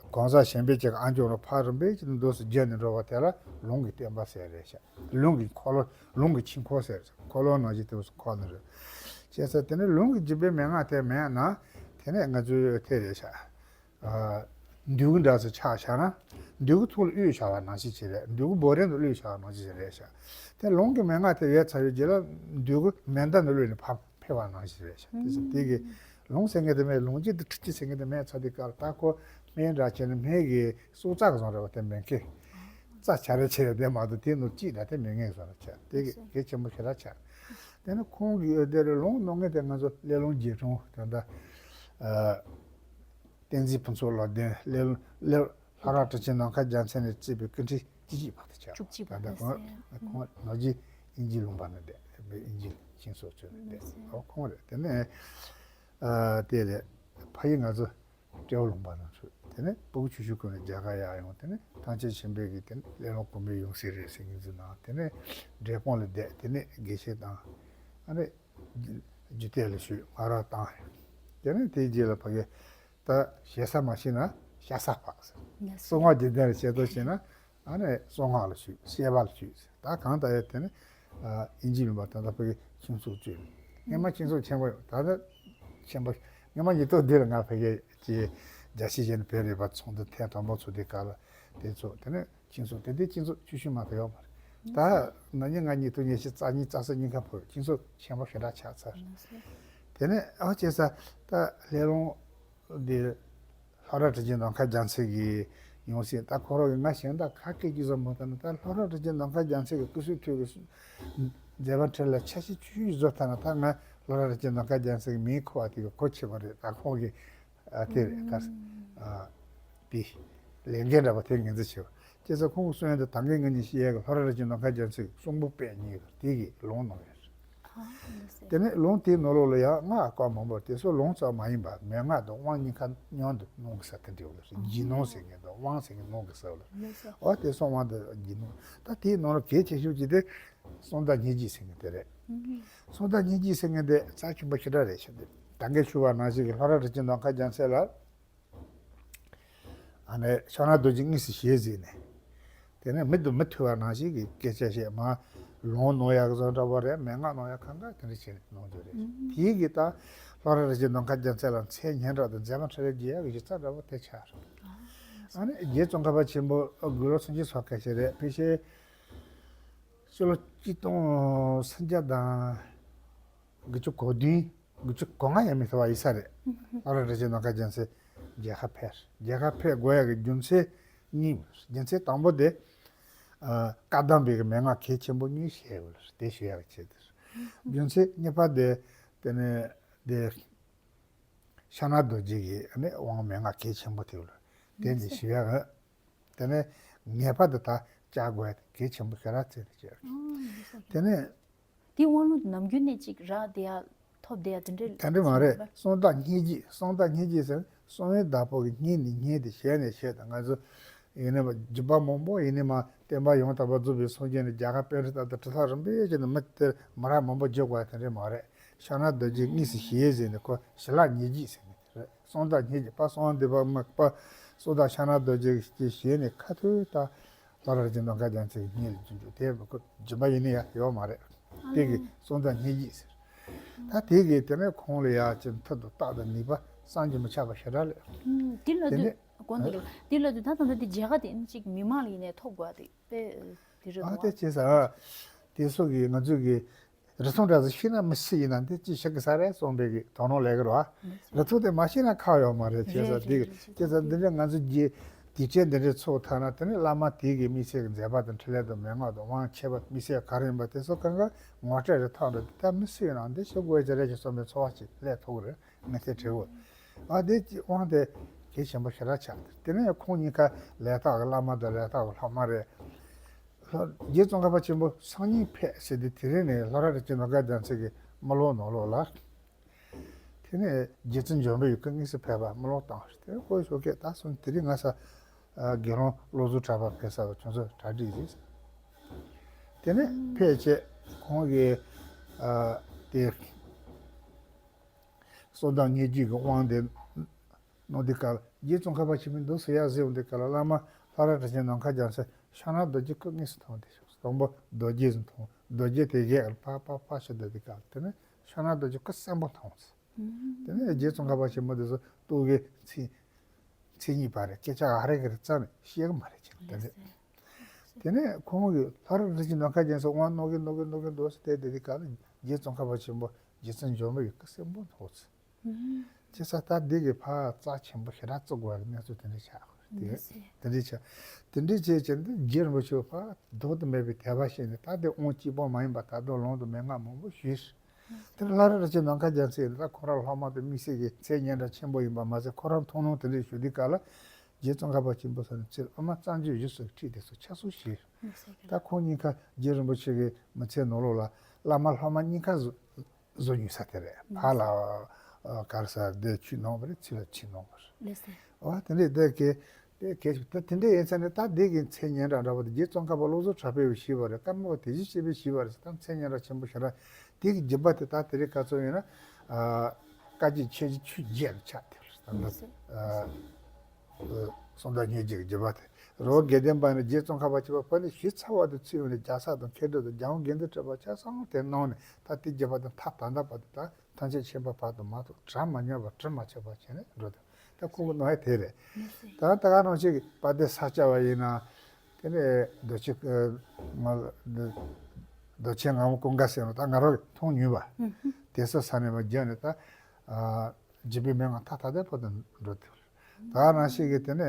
གང་ཟག་གཞན་པའི་གཅིག་ཨ་མཆོག་ནང་ཕར་རིམ་པས་ཀྱི་འདུག་སེ་བརྒྱུད་ནས་འགྲོ་བ་དེ་ལ་ལུང་གི་བསྟན་པ་ཟེར་རེད་ཤག་ལུང་གི་འཁོར་ལོ། ལུང་གི་ཕྱིས་འཁོར་ཟེར། འཁོར་ལོ་ནང་བཞིན་དུ་འཁོར་ནི་རེད། བྱས་ཙང་དེ་ནི་ལུང་གི་རྒྱུད་པའི་མན་ངག་དེ་མེད་ན་དེ་ནས་ང་ཚོའི་དེ་རེད་ཤག་ཨ་འདོད་རྒུ་འདྲ་ཚོ་ཆགས་བཞག་ན་འདོད་རྒུ་ཐུགས་ལ་གཡོས་བཞག་པ་ནང་བཞིན་ཅིག་རེད། འདོད་རྒུ་བོ་རན་དུ་གཡོས་བཞག་པ་ནང་བཞིན་ཅིག་རེད་ཤག་དེ་ལུང་གི་མན་ངག་དེ་ཡོད་ཚར་བའི་རྗེས་ལ་འདོད་རྒུ་མེ་མདའ་ནི་གློད་ནས་ཕར་འཕེལ་བ་ནང་བཞིན་རེད་ཤག་དེ་ཚོ་དེ་གི་ལུང་ཟེར་མཁན་དེ་མེད། ལུང་གཅིག་དང་ཁྲིད་གཅིག་ཟེར་མཁན་དེ་མེད་ཚར་དུས་སྐབས་ལ་ད་ཁོ་སྨན་འདྲ་བྱས་ནས་སྨན་གྱི་སྲོག་རྩ་གི་བཟོ་འདྲ་བ་དེ་མེད་མཁན། རྩ་ཆ་རེ་ཆེ་རེ་དེ་མ་གཏོགས་དེ་ནོར་གཅིག་འདྲ་དེ་མེད་མཁན་བཟོ་འདྲ་ཆགས། དེ་གི་གལ་ཆེན་པོ་ཞེ་དྲག་ཆགས། དེ་ནི་ཁོང་གི་འོད་སྡེར་ལུང་གནང་མཁན་དེ་ང་ཚོ་སླེ་ལུང་རྗེ་དྲུང་དེ་འདྲ་ཨ་བསྟན་འཛིན་ཕུན་ཚོགས་བློ་ལྡན། སླེ་ལུང་སླེ་ལྷོ་ར་གྲགས་ཅན་ནམ་མཁའ་རྒྱལ་མཚན་ནས་གཙོས་པའི་སྐུ་ཕྲེང་བཅུ་གཅིག་པ་དེ་ཆགས། བཅུ་གཅིག་པ་ད་ལྟ་དེ་ཁོང་ཟེར། ཁོང་ནོར་རྗེ་ཨིན་ཇི་ལུང་པ་ན་བསྡད། ཨིན་ཇི་ཤིང་བཟོ་བཅོས་ནས་བསྡད། དེ་ཟེར། ཨོ་ཁོང་རེད། དེ་ནས་ཨ་དེ་རེད། ཕ་ཡུལ་ང་ཚོ་སྤྲེའུ་ལུང་པ་ན་ཚུད། དེ་ནས་སྤུ་གུ་ཆུང་ཆུང་སྐབས་ནས་རྒྱ་གར་ཡར་ཡོང་། དེ་ནས་ཐང་ཆེན་ཆེན་པོའི་གི་དེ་ནས་སླེ་ལུང་དགོན་པའི་ཡང་སྲིད་རེད་ཟེར་མཁན་ཚོའི་ནང་། དེ་ནས་འབྲས་སྤུངས་ལ་བསྡད། དེ་ནས་དགེ་བཤེས་བཏང་། ཨ་ནི་རྒྱུད་སྡེ་ལ་ཞུགས། སྔགས་རབ་བཏང་། དེ་ནས་དེའི་རྗེས་ལ་ཕ་གི་ད་ཞེ་ས་མ་ཤེས་ན་ཤ་ས་ཕག་ཟེར། གསང་སྔགས་རྒྱུད་སྡེ་ལ་ཞེ་དོགས་ཤེས་ན་ཨ་ནི་གསང་སྔགས་ལ་ཞུགས། བཤད་པ་ལ་ཞུགས་ཟེར། ད་གང་ལྟར་ཡང་དེ་ནི་ཨ་ཨིན་ཇི་ལུང་པ་ད་ལྟ་ཕ་གི་ཁྱིམ་ཚང་བཅོས། སྔོན་མ་ཁྱིམ་ཚང་ཆེན་པོ་ཡོད། ད་ལྟ་ཆེན་པོ། སྔོན་མ་ཉིས་སྟོང་བདུན་ལ་ང་ཕ་གི་ཀྱི་རྒྱལ་སྤྱིའི་གཞས་ནས་བོད་རིག་པ་ཚོགས་འདུ་ཐེངས་དང་པོ་ཚོགས་དུས་སྐབས་ལ་དེ་ཚོགས། དེ་ནས་ཁྱིམ་ཚང་དེ་དུས་ཁྱིམ་ཚང་བཅུ་བཞི་མ་གཏོགས་ཡོད་མ་རེད། ད་ན་ནིང་ང་ཉིས་སྟོང་ཉི་ཤུ་རྩ་གཉིས་རྩ་གསུམ་ཉིན་ཁ་ཕོ་ཁྱིམ་ཚང་ཆེན་པོ་ཞེ་དྲག་ཆགས་ཚར། དེ་ནས་ཨ་བྱས་ཙང་ད་སླེ་ལུང་འདི་ལྷོ་ར་གྲགས་ཅན་ནམ་མཁའ་རྒྱལ་མཚན་གྱི་ཡང་སྲིད། ད་ཁོ་རང་གི་ང་གཞན་དག་ག་སྐད་ཅིག་བཟོ་མ་ཐུབ་ན། ད་ལྷོ་ར་གྲགས་ཅན་ནམ་མཁའ་རྒྱལ་མཚན་གྱི་སྐུ་གསུང་ཐུགས་ཀྱི་མཛད་པ་འཕྲིན་ལས་ཆ་ཤས་ཆུང་ཆུང་བཟོ་ཐུབ་ན། ད་ང་ལྷོ་ར་གྲགས་ཅན་ནམ་མཁའ་རྒྱལ་མཚན་གྱི་མིང་ཁུར་བ་དེ་གི་གོ་ཆོད་པ་རེད། ད་ཁོང་གི་ཨ་དེ་རེད། ག་ཨ་དེ་ལས་འགན་འདྲ་པོ་དེ་ངེས་འཛིན་ཆེ་བ། བྱས་ཙང་ཁོང་གི་གསུང་ཡ་དེ་ད་གིན་ང་གཉིས་བཤད་ཡ་གི་ལྷོ་ར་གྲགས་ཅན་ནམ་མཁའ་རྒྱལ་མཚན་གྱི་གསུང་འབུམ་དཔེ་རྙིང་གི་དེ་གི་ལུང་གནང་ཡོད་རེད། ཨ་ལགས་སེ། དེ་ནས་ལུང་དེའི་ནང་ལོགས་ལ་ཡང་སྔགས་བཀའ་མང་པོ། དེ་ཚོ་ལུང་ཙམ་མ་ཡིན་པར་མན་ངག་དང་དབང་གཉིས་ཀ་མཉམ་དུ་གནང་གི་ས་དེ་འདྲ་ཡོད་རེད། རྒྱུད་ནང་ཟེར་མཁན་དང་དབང་ཟེར་མཁན་གནང་གི་ས་ལ། ལགས་སོ། འོ་དེ་གསང་དབང་དང་རྒྱུད་ནང་། ད་དེའི་ནང་ལ་གལ་ཆེ་ཤོས་ཅིག་དེ་གསང་བདག་སྙིང་རྗེ་ཟེར་མཁན་དེ་རེད། ཨུ་ཧུ། གསང་བདག་སྙིང་རྗེ་ཟེར་མཁན་དེ་རྩ་ཆེན་པོ་ཞེ་དྲག་རེད་ཤག་དེ་ད་གིན་ཞུས་པ་ནང་བཞིན་གྱི་ལྷོ་ར་གྲགས་ཅན་ནམ་མཁའ་རྒྱལ་མཚན་ལ། ཨ་ནི་ཕྱག་ན་རྡོ་རྗེ་དངོས་སུ་ཞལ་གཟིགས་ནས། དེ་ནས་མི་དང་མི་ཐུག་པ་ནང་བཞིན་གྱི་སྐད་ཆ་བཤད། མ་ ལོང་ནོར་ཡག་བཟོ་འདྲ་བོ་རེད། མན་ངག་ནོར་ཡག་གང་ག་དེ་འདྲ་བྱས་ནས་གནང་རྒྱུ་རེད། དེའི་གི་ད་ལྷོ་ར་རིན་ཆེན་ནམ་མཁའ་རྒྱལ་མཚན་ལ་མཚན་སྙན་གྲགས་དང་མཛད་པ་འཕྲིན་ལས་རྒྱས་ཡག་གི་གཞི་རྩ་འདྲ་བོ་དེ་ཆགས་རེད། ཨ་ནི་རྗེ་ཙོང་ཁ་པ་ཆེན་པོ་དགུང་ལོ་སུམ་ཅུ་སོ་ཁ་ཤས་རེད། ཕལ་ཆེར་ཕྱི་ལོ་གཅིག་སྟོང་སུམ་བརྒྱ་དང་དགུ་བཅུ་གོ་བདུན་དགུ་བཅུ་གོ་ལྔ་ཡང་མི་ཐུབ་པ་ཡིན་ས་རེད། ཨ་ར་རིན་ཆེན་ནམ་མཁའ་རྒྱལ་མཚན་མཇལ་ཁ་ཕེབས། མཇལ་ཁ་ཕེབས་དགོས་ཡག་གི་རྒྱུ་མཚན་གཉིས། རྒྱུ་མཚན་དང་པོ་དེ། ཨ། བཀའ་གདམས་པའི་གི་མན་ངག་གལ་ཆེན་པོ་གཉིས་བཤད་ཡོད་ལ་དེ་ཞུ་ཡག་ཆེད་དུ། རྒྱུ་མཚན་གཉིས་པ་དེ། དེ་ནས་དེ། ཤ་ན་རྡོ་རྗེ་གི་ཨ་ནི་དབང་མན་ངག་གལ་ཆེན་པོ་དེ་ལ་དེ་འདི་ཞུ་ཡག་དེ་ནས་ངེས་པར་དུ་ད་བཅར་དགོས་གལ་ཆེན་པོ་ཞེ་དྲག་བརྩིས་ནས་བྱས། དེ་ནས། དེ་དབང་ལུང་ནམ་རྒྱུན་ནས་ཅིག་རག་བསྡད་ཡ་ཐོབ་བསྡད་ཡ་དེ་འདྲ། དེ་འདྲ་མ་རེད། གསང་བདག་སྙན་བརྒྱུད། གསང་བདག་སྙན་བརྒྱུད་ཟེར་ན་གསང་བའི་བདག་པོ་གི་སྙན་ནས་སྙན་དེ་ཞལ་ནས་ཞལ་དང་། ང་ཚོ་ཡིན་ནའི་བརྒྱུད་པ་མང་པོ་ཡིན་ནའི་མ་བསྟན་པ་ཡང་དག་པར་རྫོགས་པའི་སངས་རྒྱས་ནས་རྒྱ་གར་པཎ་ཌི་ཏ་དང་གྲུབ་མཐའ་རིམ་པས་བྱས་ནས་མི་དེར་མི་རབས་མང་པོ་བརྒྱུད་དགོས་ཡ་དེ་འདྲ་མ་རེད། ཤ་ན་རྡོ་རྗེ་དངོས་སུ་ཞལ་ཟེར་ནས་ཁོ་ཞལ་ལག་སྙན་བརྒྱུད་ཟེར་ནས་དེ་རེད། གསང་བདག་སྙན་བརྒྱུད་པ། གསང་བ་འདུས་པ་དམུ་པ། གསང་བདག་ཤ་ན་རྡོ་རྗེ་གི་ཞལ་ནས་ཁ་ཐོན་ད་ལྷོ་ར་རིན་ཆེན་ནམ་མཁའ་རྒྱལ་མཚན་གྱི་སྙན་ལ་བྱུང་རྒྱུ་དེ་ཁོ་རྒྱུད་པ་ཡིན་ནི་ཡ་ཡོད་མ་རེད། དེ་གི་གསང་བདག་སྙན་བརྒྱུད་ཟེར། ད་དེ་གི་དེ་ནས་ཁོང་ལ་ཡ་ཅིག་མཐུ་དང་རྟགས་དང་ནུས་པ་བསམ་གྱིས་མི་ཁྱབ་པ་ཞེ་དྲག་ལས། དེ་ལ་དེ་དུས་ནས་གོ་འདུག་ལ་དེ་ལ་དུས་ད་ད་ད་དེ་མཇལ་ཁ་དེ་ཅིག་མི་མང་ལ་ཡིན་ནས་ཐོབ་དགོས་དེ་དཔེ་དེ་རེད་ཨ་འདུག་དེ་བྱས་ས་དེ་སོགས་ཀྱི་ང་ཚོས་ཀྱི་རིགས་མཐོང་འདྲ་ཟིག་ཤེས་ན་མི་སུ་ཡིན་ན་འདི་ཅི་ཞིག་གི་ས་རེད་གསུངས་པའི་གི་དོ་སྣང་ལས་ཀྱི་རོ། རིགས་མཐོང་དེ་མ་ཤེས་ན་ཁག་ཡོད་མ་རེད། བྱས་ས་རེད་འདི་རེད་རེད་བྱས་ས་འདི་འདྲ་ང་ཚོ་རྗེ་དེ་འདྲའི་འདི་འདྲའི་ཚོགས་ཐག་ན་དེ་ནི་བླ་མ་དེ་གི་དམིགས་བསལ་གྱི་མཛད་པ་དང་འཕྲིན་ལས་དང་མན་ངག་དང་དབང་ཁྱད་པར་དམིགས་བསལ་ག་རེ་ཡིན་པ་དེ་ཚོ་གང་ག་ངོ་སྤྲོད་རེ་ཐག་འགྲོ་དེ་ད་མི་སུ་ཡིན་ན་འདི་ཞིག་དགོས་ཀྱི་རེད་ཅེས་གསུངས་པའི་ཚོར་བ་ཅིག་སླེབས་ཐུབ་ཀྱི་རེད། ངས་དེ་དྲི་བ། ཨ་དེ་དབང་དེ་གལ་ཆེན་པོ་ཞེ་དྲག་ཆགས་འདུག་དེ་ནས་ཁོང་གཉིས་ཀ་ལས་རྟགས་ཀྱི་བླ་མ་དང་ལས་རྟགས་ཀྱི་སློབ་མ་རེད། ལྷོ་རྗེ་ཙོང་ཁ་པ་ཆེན་པོ་སང་ཉིན་ཕེབས་ཟེར་དུས་དེ་རིང་ནས་ལྷོ་ར་རིན་ཆེན་ནམ་མཁའ་རྒྱལ་མཚན་གྱི་རྨི་ལམ་ནང་ལོགས་ལ། དེ་ནས་རྗེ་བཙུན་འཇམ་དཔལ་ཡུལ་གྱི་དངོས་སུ་ཕེབས་པ་རྨི་ལམ་བཏང་། དེ་ནས་ཁོའི་ཞོགས་ཀས་ད་སོང་དེ་རིང་ང་ས་དགེ་སློང་བློ་བཟང་གྲགས་པ་ཕེབས་ས་ལ་ཁྱོད་ཚོ་གྲ་སྒྲིག་ཡིན། དེ་ནས་ཕེབས་བྱས་ཁོང་གིས་དེ། གསང་བདག་སྙན་བརྒྱུད་ཀྱི་དབང་དེ་གནང་དུས་སྐབས་ལ་རྗེ་ཙོང་ཁ་པ་ཆེན་པོས་འདུག་སེ་ཡར་གཟིགས་ཡོང་དུས་སྐབས་ལ་བླ་མ་ལྷོ་ར་རིན་ཆེན་ནམ་མཁའ་རྒྱལ་མཚན་ཤ་ན་རྡོ་རྗེ་སྐུ་དངོས་སུ་མཐོང་སྟེ། དང་པོ་རྡོ་རྗེ་ཟེར་མཐོང་། རྡོ་རྗེ་དེ་གས་ཕར་ཕར་ཕར་ཕྱིན་སྡོད་དུས་སྐབས་ལ་དེ་ནས་ཤ་ན་རྡོ་རྗེ་སྐུ་གསོན་པོ་མཐོང་། དེ་ནས་རྗེ་ཙོང་ཁ་པ་ཆེན་པོ་འདི་ཚོ་སྟོད་གི་མཚན་མཚན་གཉིས་པ་རེད། སྐད་ཆ་ཨ་རེ་གི་རེ་རྩ་ནས་བཤད་གི་མ་རེད་ཅེས་དེ་ནས། དེ་ནས་ཁོང་གིས་ལྷོ་ར་རིན་ཆེན་ནམ་མཁའ་རྒྱལ་མཚན་དབང་གནང་གི་གནང་གི་གནང་གི་འདུག་སེ་བསྡད་དེ་དེ་ག་ལ་རྗེ་ཙོང་ཁ་པ་ཆེན་པོ་རྗེ་བཙུན་འཇམ་དཔལ་ཡུལ་གྱི་སྲས་པོ་ཐོག་ཚེ། ཅེས་ས་ད་འདི་གི་ཕར་རྩ་ཆེན་པོ་ཞེ་དྲག་བརྩི་དགོས་པའི་གནས་ཚུལ་དེ་འདྲ་ཆགས། དེ་དེ་འདྲ་ཆགས། དེ་འདྲ་བྱས་ཀྱང་འདི་རྗེ་རིན་པོ་ཆེ་ཕར་ལྡོག་ཏུ་མེད་པའི་དད་པ་བྱས་ནས་ད་འདི་དབང་གཅིག་པོ་མ་ཡིན་པ་ད་དུང་ལུང་དང་མན་ངག་མང་པོ་ཞུས། དེར་ལྷོ་ར་རིན་ཆེན་ནམ་མཁའ་རྒྱལ་མཚན་ཡིན་ན་ད་ཁོ་རང་སློབ་མ་དང་དམིགས་བསལ་གྱི་མཚན་སྙན་གྲགས་ཆེན་པོ་ཡིན་པ་མ་ཟད་ཁོ་རང་མཐོང་སྣང་དེ་འདྲ་ཞུ་དུས་སྐབས་ལ་རྗེ་ཙོང་ཁ་པ་ཆེན་པོ་ཟེར་ནས་ཚེ་ཨ་མ་གཙང་ཆུ་བཞི་སོགས་ཁྲིད་དེ་སོགས་ཆ་ཚང་ཞུས། ད་ཁོང་གཉིས་ཀ་རྗེ་རིན་པོ་ཆེ་གི་མི་ཚེ་ནང་ལོགས་ལ་བླ་མ་སློབ་མ་གཉིས་ཀ་བཟོ་བཟོ་མྱོང་ས་དེ་རེད། ཕར་ལ་གར་ས་དེ་ཆུ་ནང་བ་རེད། ཚུར་ལ་ཆུ་ནང་བ་རེད། འོ་དེ་འདྲས་དེ་གས་དེ་གས་ད་དེ་འདྲས་ཡིན་ཙང་ནས་ད་དེ་གི་མཚན་སྙན་གྲགས་འདྲ་བ་དེ་རྗེ་ཙོང་ཁ་པ་བློ་བཟང་གྲགས་པས་ཞུས་པ་རེད། ཀརྨ་པ་དེ་བཞིན་གཤེགས་པས་ཞུས་པ་རེད། ད་མཚན་སྙན་གྲགས་ཆེན་པོ་ཞེ་དྲག་དེ་གི་རྒྱུད་པ་དེ་ད་དེ་རིང་ཁ་སང་ཡིན་ན་བཀའ་བརྒྱུད་ཆོས་བརྒྱུད་ཆུ་བརྒྱད་ལ་ཆགས་དེ་རེད། ད་ད་གསང་བདག་སྙན་བརྒྱུད་ཀྱི་རྒྱུད་པ་དེ་རོ་དགེ་ལྡན་པ་ནས་རྗེ་ཙོང་ཁ་པ་ཆེན་པོ་ཕ་ནས་ཞིག་ཚར་བ་དེ་ཚུད་ཡོང་ནས་རྒྱལ་ཚབ་དང་མཁས་གྲུབ་དང་རྒྱལ་དབང་དགེ་འདུན་གྲུབ་པ་ཆ་ཚང་དེ་གནང་ནས་ད་དེ་རྒྱུད་པ་དེ་མཐའ་ད་ལྟ་བར་དུ་ད་ཐམས་ཅད་མཁྱེན་པ་བར་དུ་མ་གཏོགས་གྲངས་མ་ཉམས་པ་དྲི་མ་ཆགས་པ་བྱས་ནས་འགྲོ་དང་། ད་ཁོང་གི་ནང་ཡ་དེ་རེད། ད་ད་ག་ནང་བཞིན་གྱི་དཔལ་ལྡན་ས་སྐྱ་པ་ཡིན་ན་དེ་ནས་རྡོ་རྗེ་ང་རྡོ་རྗེ་ངག་དབང་ཀུན་དགའ་ཟེར་བ་ད་ང་རང་གིས་མཐོང་མྱོང་བ་དེ་ཚོ་ས་ནས་མ་བརྒྱབ་ནས་ད་རྒྱུད་པའི་མན་ངག་མཐའ་ད་ལྟ་བར་དུ་འགྲོ་དེ་རེད། ད་ག་ནང་བཞིན་གྱི་དེ་ནས།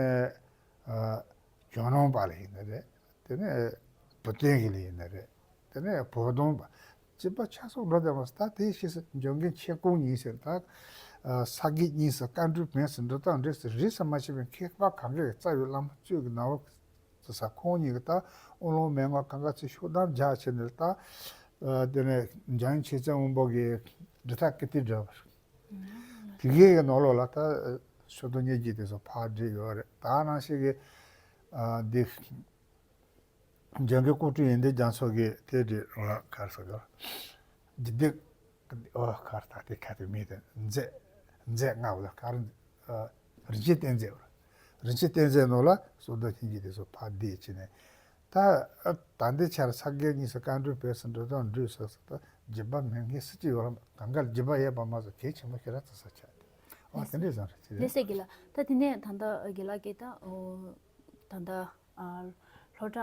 ཇོ་ནང་པ་ལ་ཡིན་ན་རེད། དེ་ནས་བུ་སྟོན་གྱི་ལ་ཡིན་ན་རེད། དེ་ནས་བོ་དོང་པ། སྤྱི་པ་ཆ་ཚང་འགྲོ་བསྡད་པ་ད་དེ་ཤེས་སུ་འཇོན་མཁན་ཆེ་ཀུང་ཡིན་ཟེར་ད། ས་དགེ་གཉིས་སུ་བཀའ་འགྲུབ་མེད་སུ་འགྲོ་སྟངས་འདྲེས་སུ་རིས་སུ་མ་ཆད་པའི་མཁས་པ་གང་གའི་རྩ་བའི་བླ་མ་བཅུ་གི་ནང་བ་ཟེར་ས་ཁོང་གཉིས་ཀྱི་ད་དབང་ལུང་མན་ངག་གང་ག་ཚོས་ཤུགས་བསྡམས་རྒྱག་བྱས་ནས་ད། དེ་ནས་འཇམ་དབྱངས་ཆོས་ཚན་དབང་པོ་གི་འབྲི་ཐག་ཀི་ཏི་འདྲ་བར། དེ་གའི་གི་ནང་ལོགས་ལ་ད་ཤོ་ཏོ་སྙན་བརྒྱུད་དེ་ཚོ་ཕར་བསྒྲིགས་ཡོད་རེད། ད་ནང་བཞིན་གྱི་འདི་འཇམ་མགོན་ཀོང་སྤྲུལ་ཡོན་ཏན་རྒྱ་མཚོ་གི་དེ་བསྒྲིགས་ག་རེ་ཟེར་གི་འཇིག་རྟེན་ཨོ་ག་རེ་ད་དེ་ག་དེ་མིང་དེ་མཛད་མཛད་ལྔ་བ་ལ་ག་རེ་རིན་ཆེན་གཏེར་མཛོད་རིན་ཆེན་གཏེར་མཛོད་ནང་ལ་ཤོ་ཏོ་སྙན་བརྒྱུད་དེ་ཚོ་ཕར་བསྒྲིགས་བྱས་ནས། ད་ད་ལྟའི་ཆར་ས་དགེ་བསྙེན་སོགས་བཀའ་འགྲོའི་བོས་སུ་འགྲོ་དོན་འགྲུབ་སོགས་སུ་ད་སྦྱིན་པ་མེད་མཁན་སུ་གཅིག་ཡོད་རུང་གང་ག་ལ་སྦྱིན་པ་ཡོད་པ་མ་ཟད་གལ་ཆེན་པོ་ཞེ་དྲག་བརྩི་ས་ཆགས་ཏེ། ཨོ་དེ་འདྲའི་བཟང་རེད་ཅེས་རེད། ལགས་སེ་དགེ་ལགས། ད་དེ་ནས་ད་ལྟ་དགེ་ལགས་ཀྱིས་ད་ཨོ་ད་ལྟ་ཨ་ལྷོ་བྲག་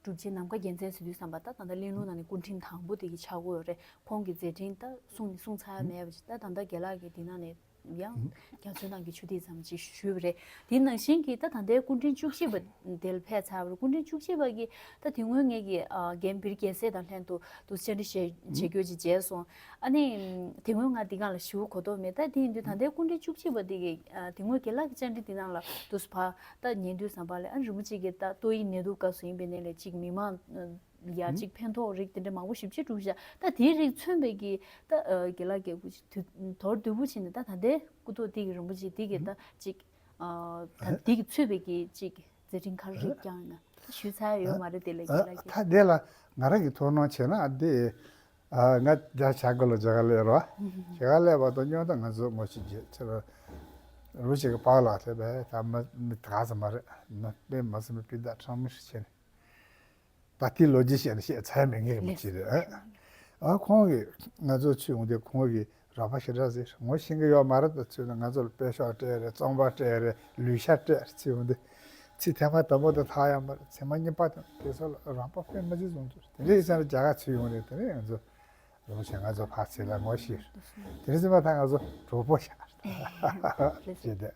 གྲུབ་ཆེན་ནམ་མཁའ་རྒྱལ་མཚན་ཟེར་དུས་ཙམ་པ་ད་ད་ལྟ་གླིང་ལུང་ནང་ནས་སྐུ་ཕྲེང་དང་པོ་དེ་གི་ཆགས་ཀྱི་ཡོད་རེད། ཁོང་གི་མཛད་འཕྲིན་ད་གསུང་ནས་གསུང་ཚར་ཡ་མེད་པ་ཅིག་ད་ད་ལྟ་དགེ་ལགས་ཀྱིས་དེ་ནང་ནས་ཡང་རྒྱ་མཚོའི་ནང་གི་ཆུ་ཐིགས་ཙམ་ཅིག་ཞུས་པ་རེད། དེ་ནང་བཞིན་གྱི་ད་ད་ལྟའི་སྐུ་ཕྲེང་བཅུ་གཅིག་པ་དེ་ལ་ཕེབས་ཚར་བ་རེད། སྐུ་ཕྲེང་བཅུ་གཅིག་པ་གི་ད་དེ་སྔོན་ངེད་ཀྱི་ཨ་རྒན་བིར་རྒྱལ་མཚན་དང་ལྷན་དུ་དུ་བཅར་འདྲི་བྱེད་བྱེད་རྒྱུ་ཅིག་མཇལ་སོང་། ཨ་ནི་དེ་སྔོན་ང་འདི་སྒང་ལ་ཞུ་གོ་ཐོག་མེད། ད་དེ་ཡིན་དུས་ད་ལྟའི་སྐུ་ཕྲེང་བཅུ་གཅིག་པ་དེ་གི་ཨ་དེ་སྔོན་དགེ་ལགས་ཀྱི་བཅར་འདྲི་དེ་ནང་ལ་དུ་སུ་ཕ་ད་ཉན་དུས་ཙམ་པ་ལ་ཨ་རིན་པོ་ཆེ་གི་ད་ཏོག་དབྱིབས་ནད་དུག་སྐབས་སུ་ཡིན་པའི་ནས་ལས་ཅིག་མི་མང་ཡ་ཨུ། གཅིག་ཕན་ཐོགས་རིགས་དེ་འདྲ་མང་པོ་ཞེ་པོ་ཅིག་བསྒྲུབས་ཤག་ད་དེའི་རིགས་མཚོན་པའི་གི་ད་ཨ་དགེ་ལགས་རྒྱལ་པོ་ཅིག་དུ་མདོར་བསྡུས་པོ་བྱས་ནས་ད་ད་ལྟའི་སྐུ་ཐོག་དེ་གི་རིན་པོ་ཆེ་དེ་གི་ད་ཅིག་ཨ་ད་དེ་གི་མཚོན་པའི་གི་ཅིག་མཛད་འཕྲིན་ག་རེ་རེད་ཀྱང་ཡིན་ན་ད་ཞུས་ཚར་ཡོད་མ་རེད། དེ་ལས་དགེ་ལགས་ཀྱིས་ད་དེ་ལ་ང་རང་གི་ཐུགས་སྣང་བྱས་ན་ཨ་དེ་ཨ་ང་རྒྱ་བྱ་དགོས་ལ་རྒྱ་གར་སླེབས་རོགས། རྒྱ་གར་སླེབས་པ་དང་སྙོན་དང་ང་ཚོ་ངོ་ཤེས་རྗེས་ཚེ་རུ་རུ་ཞིག་གི་པཱ་ལགས་སླེབས་པས། ད་མི་མི་ག་ཚོད་མ་རེད། མི་དཔེ་མ་སྲིད་མི་སྤུན་ཟླ་ཁྲང་མི་ཧྲི་བྱས་ནས། ད་ལྟའི་ལོ་རྒྱུས་བཤད་ན་བཤད་ཚར་མེད་མཁན་གྱི་མི་ཅིག་རེད། ཨ་ཁོང་གིས་ང་ཚོ་ཚུར་ཡོང་དུས་ཁོང་གིས་རོགས་པ་ཞེ་དྲག་ཟེར། ངོ་ཤེས་ཀྱི་ཡོད་མ་རེད། ད་ཚུར་ན་ང་ཚོ་ལ་དཔེ་ཤོག་སྤྲད་རེད། རྩོམ་པ་སྤྲད་རེད། ལུས་ཤ་སྤྲད་རེད། ཚུར་ཡོང་དུས་ཚིག་ཐེངས་མ་དང་པོ་དེ་ཐག་ཡང་མ་རེད། ཚེས་མ་གཉིས་པ་དང་དེ་ཚོ་ལ་རོགས་པ་དཔེ་མི་སྲིད་བཟོ་འདུག་དེ་འདྲ་ཡིན་ཙང་རྒྱ་གར་ཚུར་ཡོང་རེད། དེ་ནས་ང་ཚོ་རོགས་བྱས་ང་ཚོ་ཕར་ཚུར་ལ་ངོ་ཤེས། དེ་རིང་ཚུར་མ་ཐག་ང་ཚོ་གྲོགས་པོ་ཤག་ཅེས་དེ།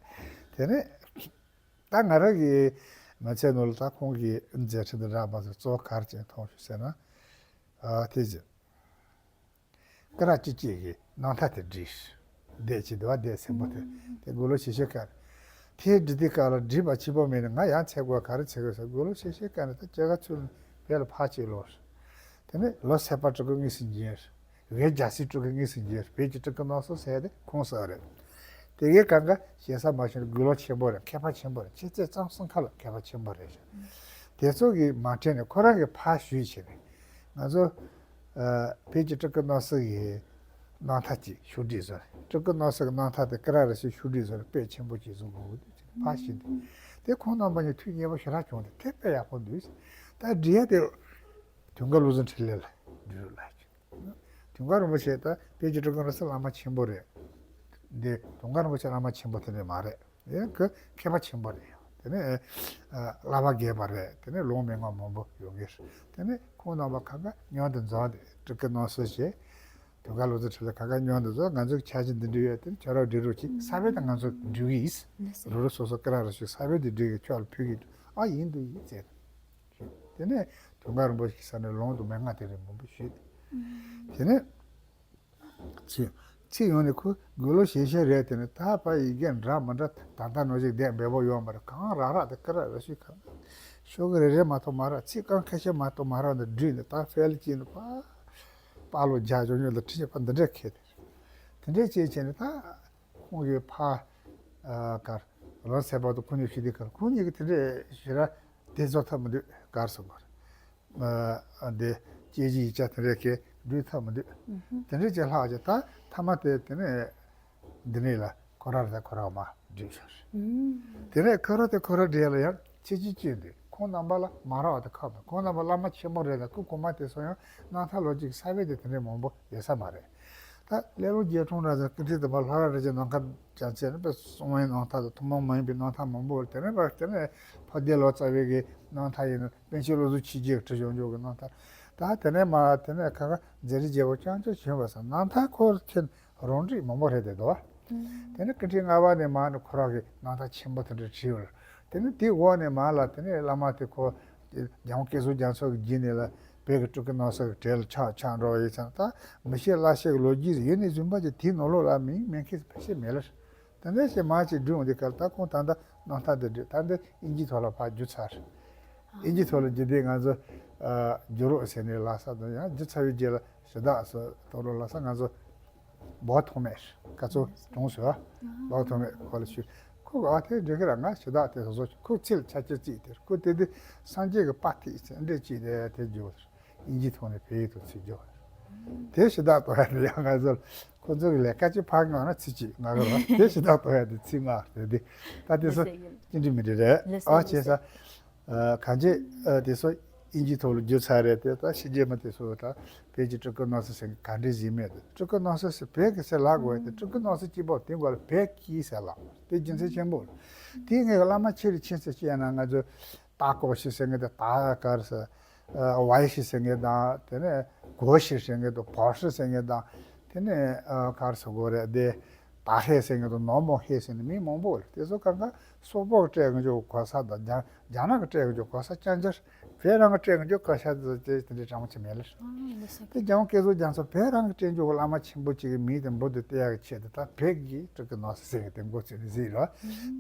དེ་ནས། ད་ང་རང་གི་མི་ཚེ་ནང་ལ་ད་ཁོང་གི་མཛད་འཕྲིན་དང་འདྲ་མ་ཟད་གཙོ་བོ་ག་རེ་ཅིག་མཐོང་ཤོག་ཟེར་ན། ཨ་དེ་ཅི། སྐུ་ར་ཅི་ཅིག་གི་སྣང་མཐའ་དེ་བྲིས། འདས་ཅི་འདུག་བ་འདས་ཟིན་པོ་དེ། དེ་དགུང་ལོ་བཞི་བཅུ་སྐར། དེ་བྲིས་དུས་སྐབས་ལ་བྲིས་པ་ཕྱི་པོ་མིན་ནས་ང་ཡང་ཚེ་སྒོ་ག་རེ་ཚེ་དགོས་ཟེར། དགུང་ལོ་བཞི་བཅུ་སྐར་ནས་ད་སྐྱེ་རྒ་ཚུལ་བོད་ལ་ཕར་ཅིག་ལོག་དེ་ནས་ལོ་ཚད་པ་དྲུག་གི་གཉིས་སུ་འགྱེལ། བོད་རྒྱལ་སྲིད་དྲུག་གི་གཉིས་སུ་འགྱེལ། བོད་ཀྱི་སྤྲུལ་སྐུ་སྣང་ཚུལ་ཟེར་དེ་ཁོང་ཚོ་རེད། དེ་གའི་གང་ག་ཞེ་ས་མ་ཞུ་ནས་དགུང་ལོ་ཆེན་པོ་རེད། མཁས་པ་ཆེན་པོ་རེད། ཆེ་ཚད་གཙང་གསུམ་ཁ་ལ་མཁས་པ་ཆེན་པོ་རེད་ཤག་དེ་ཚོ་གིས་མ་དྲན་ནས་ཁོ་རང་གིས་ཕར་ཞུས་བྱས་ནས་ང་ཚོ་ཨ་བོད་ཀྱི་སྤྲུལ་སྐུ་སྣང་ཚུལ་གྱི་སྣང་མཐའ་ཅིག་ཤོག་སྒྲིལ་བཟོ་རེད། སྤྲུལ་སྐུ་སྣང་ཚུལ་གྱི་སྣང་མཐའ་དེ་སྐུ་ར་ར་ཞིག་ཤོག་སྒྲིལ་བཟོ་རེད། དཔེ་ཆེན་པོ་ཅིག་བཟོ་དགོས་འདུག་ཅེས་ཕར་ཞུས་ཏེ། དེ་ཁོང་རྣམ་པ་གཉིས་ཐུགས་མཉེས་པོ་ཞེ་དྲག་བྱུང་སྟེ་དེ་དཔེ་ཡག་པོ་འདུག་ད་འབྲི་ཡ་དེ་དུང་དཀར་བློ་བཟང་འཕྲིན་ལས་ལ་འབྲི་རོགས་ལབ་ཅིག་དུང་དཀར་རིན་པོ་ཆེ་ད་བོད་ཀྱི་སྤྲུལ་སྐུ་སྣང་ཚུལ་བླ་མ་ཆེན་པོ་རེད། འདི་དུང་དཀར་རིན་པོ་ཆེ་བླ་མ་ཆེན་པོ་དེ་འདྲ་མ་རེད། ཡང་ཁོ་མཁས་པ་ཆེན་པོ་རེད། དེ་ནས་ཨ་བསླབ་པ་རྒྱས་པ་རེད། དེ་ནས་ལུང་མན་ངག་མང་པོ་ཡོད་མཁན་རེད། དེ་ནས་ཁོང་རྣམ་པ་ཁ་ཁ་མཉམ་དུ་འཛོམས་ཏེ་སྤྲུལ་སྐུ་སྣང་ཚུལ་བྱས། དུང་དཀར་བློ་བཟང་འཕྲིན་ལས་ཁ་ཁ་མཉམ་དུ་འཛོམས། ང་ཚོའི་འཆར་གཞི་འདི་འདྲ་ཡོད། དེ་ནས་ཁྱོད་རང་འབྲི་རོགས་གྱིས། ས་བོན་དེ་ང་ཚོ་འབྲི་གི་ཡིན། རོ་རོ་སོ་སོ་སྐུ་ར་ར་ཞིག་ས་བོན་དེ་འབྲི་གི་ཁྱོད་ལ་ཕུལ་གི་འདུག་ཨ་ཡིན་འདུག་ཡིན་ཟེར། དེ་ནས་དུང་དཀར་རིན་པོ་ཆེ་ས་ནས་ལུང་དང་མན་ངག་དེ་རིགས་མང་པོ་ཞུས། དེ་ནས་ཚེ་ཚེ་ཡོང་ནས་ཁོ་དགུང་ལོ་ཞེ་ཤེས་རེད། དེ་ནས་ད་ཕ་ཡི་གེ་འདྲ་མི་འདྲ་ད་ལྟ་ནང་བཞིན་བསྡད་འབེལ་པོ་ཡོད་མ་རེད། གང་རག་རག་དེ་སྐུ་ར་ར་ཞིག་གང་ཤོག་གི་རེ་རེ་མ་གཏོགས་མ་རག་ཚིག་རྐང་ཁ་ཤས་མ་གཏོགས་མ་རག་འདི་བྲིས་ནས་ད་ཕལ་གྱིས་ནས་པ་པ་ལོ་རྒྱ་ཇོ་ཉོ་ལ་ཁྲིད་པ་འདི་འདྲས་ཁེལ་དེ་རེད། དེ་འདྲས་བྱས་བྱས་ནས་ད། ཁོང་གིས་ཕ་ཨ་གར་རང་ཚེ་དཔག་ཏུ་ཁོ་གཉིས་ཤི་དུས་གར་ཁོ་གཉིས་ཀྱིས་དེ་འདྲས་ཞེ་དྲག་དེ་བཟོ་ཐབས་མི་འདུག་གར་སོང་གར་ཨ་འདི་སྐྱེས་རྗེས་ཡིག་ཆ་དེ་འདྲས་ཀྱིས་འབྲི་ཐབས་མི་འདུག་དེ་འདྲས་ཀྱི་ལྷག་ཅིག་ད་ཐ་མ་དེ་དེ་ནས་འདི་ནས་ལ་ཁོ་རར་ད་ཁོ་ར་མ་བྲིས་ཤག་དེ་ནས་ཁོ་ར་དེ་ཁོ་ར་འབྲེལ་ལ་ཡང་ཆེ་ཆེ་བཅོས་འདུག་ཁོང་རྣམ་པ་ལ་མ་རག་པ་དེ་ཁག་མེད། ཁོང་རྣམ་པ་བླ་མ་ཆེན་པོ་རེད་ལ་སྐུ་གོང་མ་དེ་ཚོ་ཡང་སྣང་མཐའ་ལོ་གཅིག་ས་བོན་དེ་དེ་འདྲས་མང་པོ་ཡོད་ས་མ་རེད། ད་སླེ་ལུང་རྒྱལ་འབྲོམ་ར་ཟེར་ཀི་ཁྲི་དུ་མ་ལྷ་ར་ར་ཅན་ནམ་མཁའ་རྒྱལ་མཚན་ནི་པའི་གསང་བའི་སྣང་མཐའ་དང་ཐུན་མོང་མ་ཡིན་པའི་སྣང་མཐའ་མང་པོ་དེ་ནས་པར་དེ་ནས་ཕ་སྡེ་ལོ་ཙཱ་བའི་གི་སྣང་མཐའ་ཡིན་ན་པཎ་ཆེན་བློ་བཟང་ཆོས་རྒྱན་ཁྲི་བྱང་ཆུབ་ཀྱི་སྣང་མཐའ། ད་དེ་ནས་མ་དེ་ནས་ཁ་ཁ་མཛད་རིམ་རྒྱས་པོ་རྐྱང་རྐྱང་བྱོན་པ་སང་སྣང་མཐའ་འཁོར་ཐེན་རང་འགྲིག་མང་པོ་རེད་དེ་དོ། དེ་ནས་ཀི་ཁྲི་ལྔ་པ་ནས་མ་ནི་ཁོ་རང་གི་སྣང་མཐའ་ཆེན་པོ་དེ་འདྲ་བྲིས་ཡོད། དེ་ནས་དེའི་འོག་ནས་མ་ལ་དེ་ནས་བླ་མ་དེ་ཁོ་རྒྱལ་དབང་སྐལ་བཟང་རྒྱ་མཚོ་གི་རྗེས་ནས་ལ་བོད་ཀྱི་སྤྲུལ་སྐུ་སྣང་ཚུལ་གྱི་གྲས་ལ་ཆགས་ཆགས་འགྲོ་བ་ཡིན་ཙང་ད་མི་ཤེས་ལ་ཤེས་ཀྱི་ལོ་རྒྱུས་ཡོད་ནས་བཟུང་པ་ཅིག་དེའི་ནང་ལོགས་ལ་མིང་མེད་མཁན་ཕལ་ཆེར་མེད་ལ། དེ་འདྲ་ཞིག་མ་ཅིག་བསྒྲུབས་འོང་དུས་སྐབས་ད་ཁོང་ད་ལྟ་སྣང་མཐའ་དེ་བྲིས་ད་འདི་ཨིན་ཇིའི་ཐོག་ལ་ཕར་བསྒྱུར་ཚར། ཨིན་ཇིའི་ཐོག་ལ་བསྒྱུར་དུས་ང་ཚོ་བསྒྱུར་རོགས་ཟེར་ནས་ལབ་ས་དང་ཡང་བསྒྱུར་ཚར་བའི་རྗེས་ལ་ཞུ་དག་སོ་གཏོང་རོགས་ལབ་ས་ང་ཚོ་འབའ་ཐོགས་མེད་སྐབས་སུ་གྲོངས་སོང་། འབའ་ཐོགས་མེད་ཁོ་ལ་ཞུས། ཁོ་ག་དེ་འགྲིག་གི་ར་ང་ཞུ་དག་དེ་བཟོ་ཁོ་ཚིག་ལ་ཆ་ཆ་རྩིས་དེར་ཁོ་དེ་དུས་སངས་རྒྱས་ཀྱི་དཔའ་ཐིག་ཚེ་འདྲེ་གཅིག་དེ་དེ་བརྗོད། ཨིན་ཇི་ཐོག་ནས་བོད་ཡིག་ཏུ་ཚིག་བརྗོད། དེ་ཞུ་དག་གཏོང་ཡ་དེ་ཡང་ང་ཚོར་ཁོ་ཚོ་གི་ལས་ཀ་ཅིག་ཕར་མངགས་ན་ཚིག་གཅིག་ང་གི་ར་དེ་ཞུ་དག་གཏོང་ཡ་དེ་ཚིག་མངགས་རེད་དེ་ད་དེ་ཚོ་ཅི་འདྲ་མི་འདྲ་རེད། ཨ་བྱས་ས་གང་ཅི་དེ་ཚོ་ ཨིན་ཇིའི་ཐོག་ལ་བསྒྱུར་ཚར་རེད་དེ། ད་ཕྱི་རྒྱལ་མི་དེ་ཚོ་ད་བོད་ཀྱི་སྤྲུལ་སྐུ་སྣང་ཚུལ་ཟེར་མཁན་ག་འདྲ་ཞིག་མེད་དེ། སྤྲུལ་སྐུ་སྣང་ཚུལ་ཟེར་བོད་ཀྱི་ཟེར་ལབ་དགོས་ཏེ། སྤྲུལ་སྐུ་སྣང་ཚུལ་གཅིག་པོ་དེ་མགོ་ལ་བོད་ཀྱི་ཟེར་ལབ་དེ་རྒྱུ་མཚན་ཆེན་པོ་རེད། དེ་ངས་བླ་མ་ཆེ་རུ་ཕྱིན་ཚེ་སྐྱེས་ན། ང་ཚོ་ཏ་གོ་ཤི་ཟེར་མཁན་དེ། ཏ་གར་ཟེར། ཝའི་ཤི་ཟེར་མཁན་དང་། དེ་ནས་གོ་ཤི་ཟེར་མཁན་དང་། བོ་ཤི་ཟེར་མཁན་དང་། དེ་ནས་གར་ཟེར་དགོས་རེད་དེ། ད་ཧེ་ཟེར་མཁན་དང་། ནོ་མོ་ཧེ་ཟེར་ནས་མི་མང་པོ་རེད། དེ་ཚོ་གང་ག་སོག་པོ་གི་སྤྲད་གི་འཇོག་གོ་ས་དང་། རྒྱ་རྒྱ་ནག་གི་སྤྲད་གི་འཇོག་གོ་ས་རྐྱང་རྐྱང་རེད། བོད་རང་གི་སྤྲད་གི་འཇོག་གོ་ས་དེ་དེ་འདྲའི་གྲངས་ཆེ་མེད་ལ། དེ་རྒྱལ་དབང་བསྐྱར་གསོ་རྒྱ་མཚོ་བོད་རང་གི་སྤྲད་འཇོག་གི་བླ་མ་ཆེན་པོ་གཅིག་གི་མིང་དེ་འབོད་དེ་བསྟན་ཡག་གི་ཆེད་དུ། ད་བོད་ཀྱི་སྤྲུལ་སྐུ་སྣང་ཚུལ་ཟེར་གི་དེ་མགོ་ཚོས་ནས་ཟིག་རེད།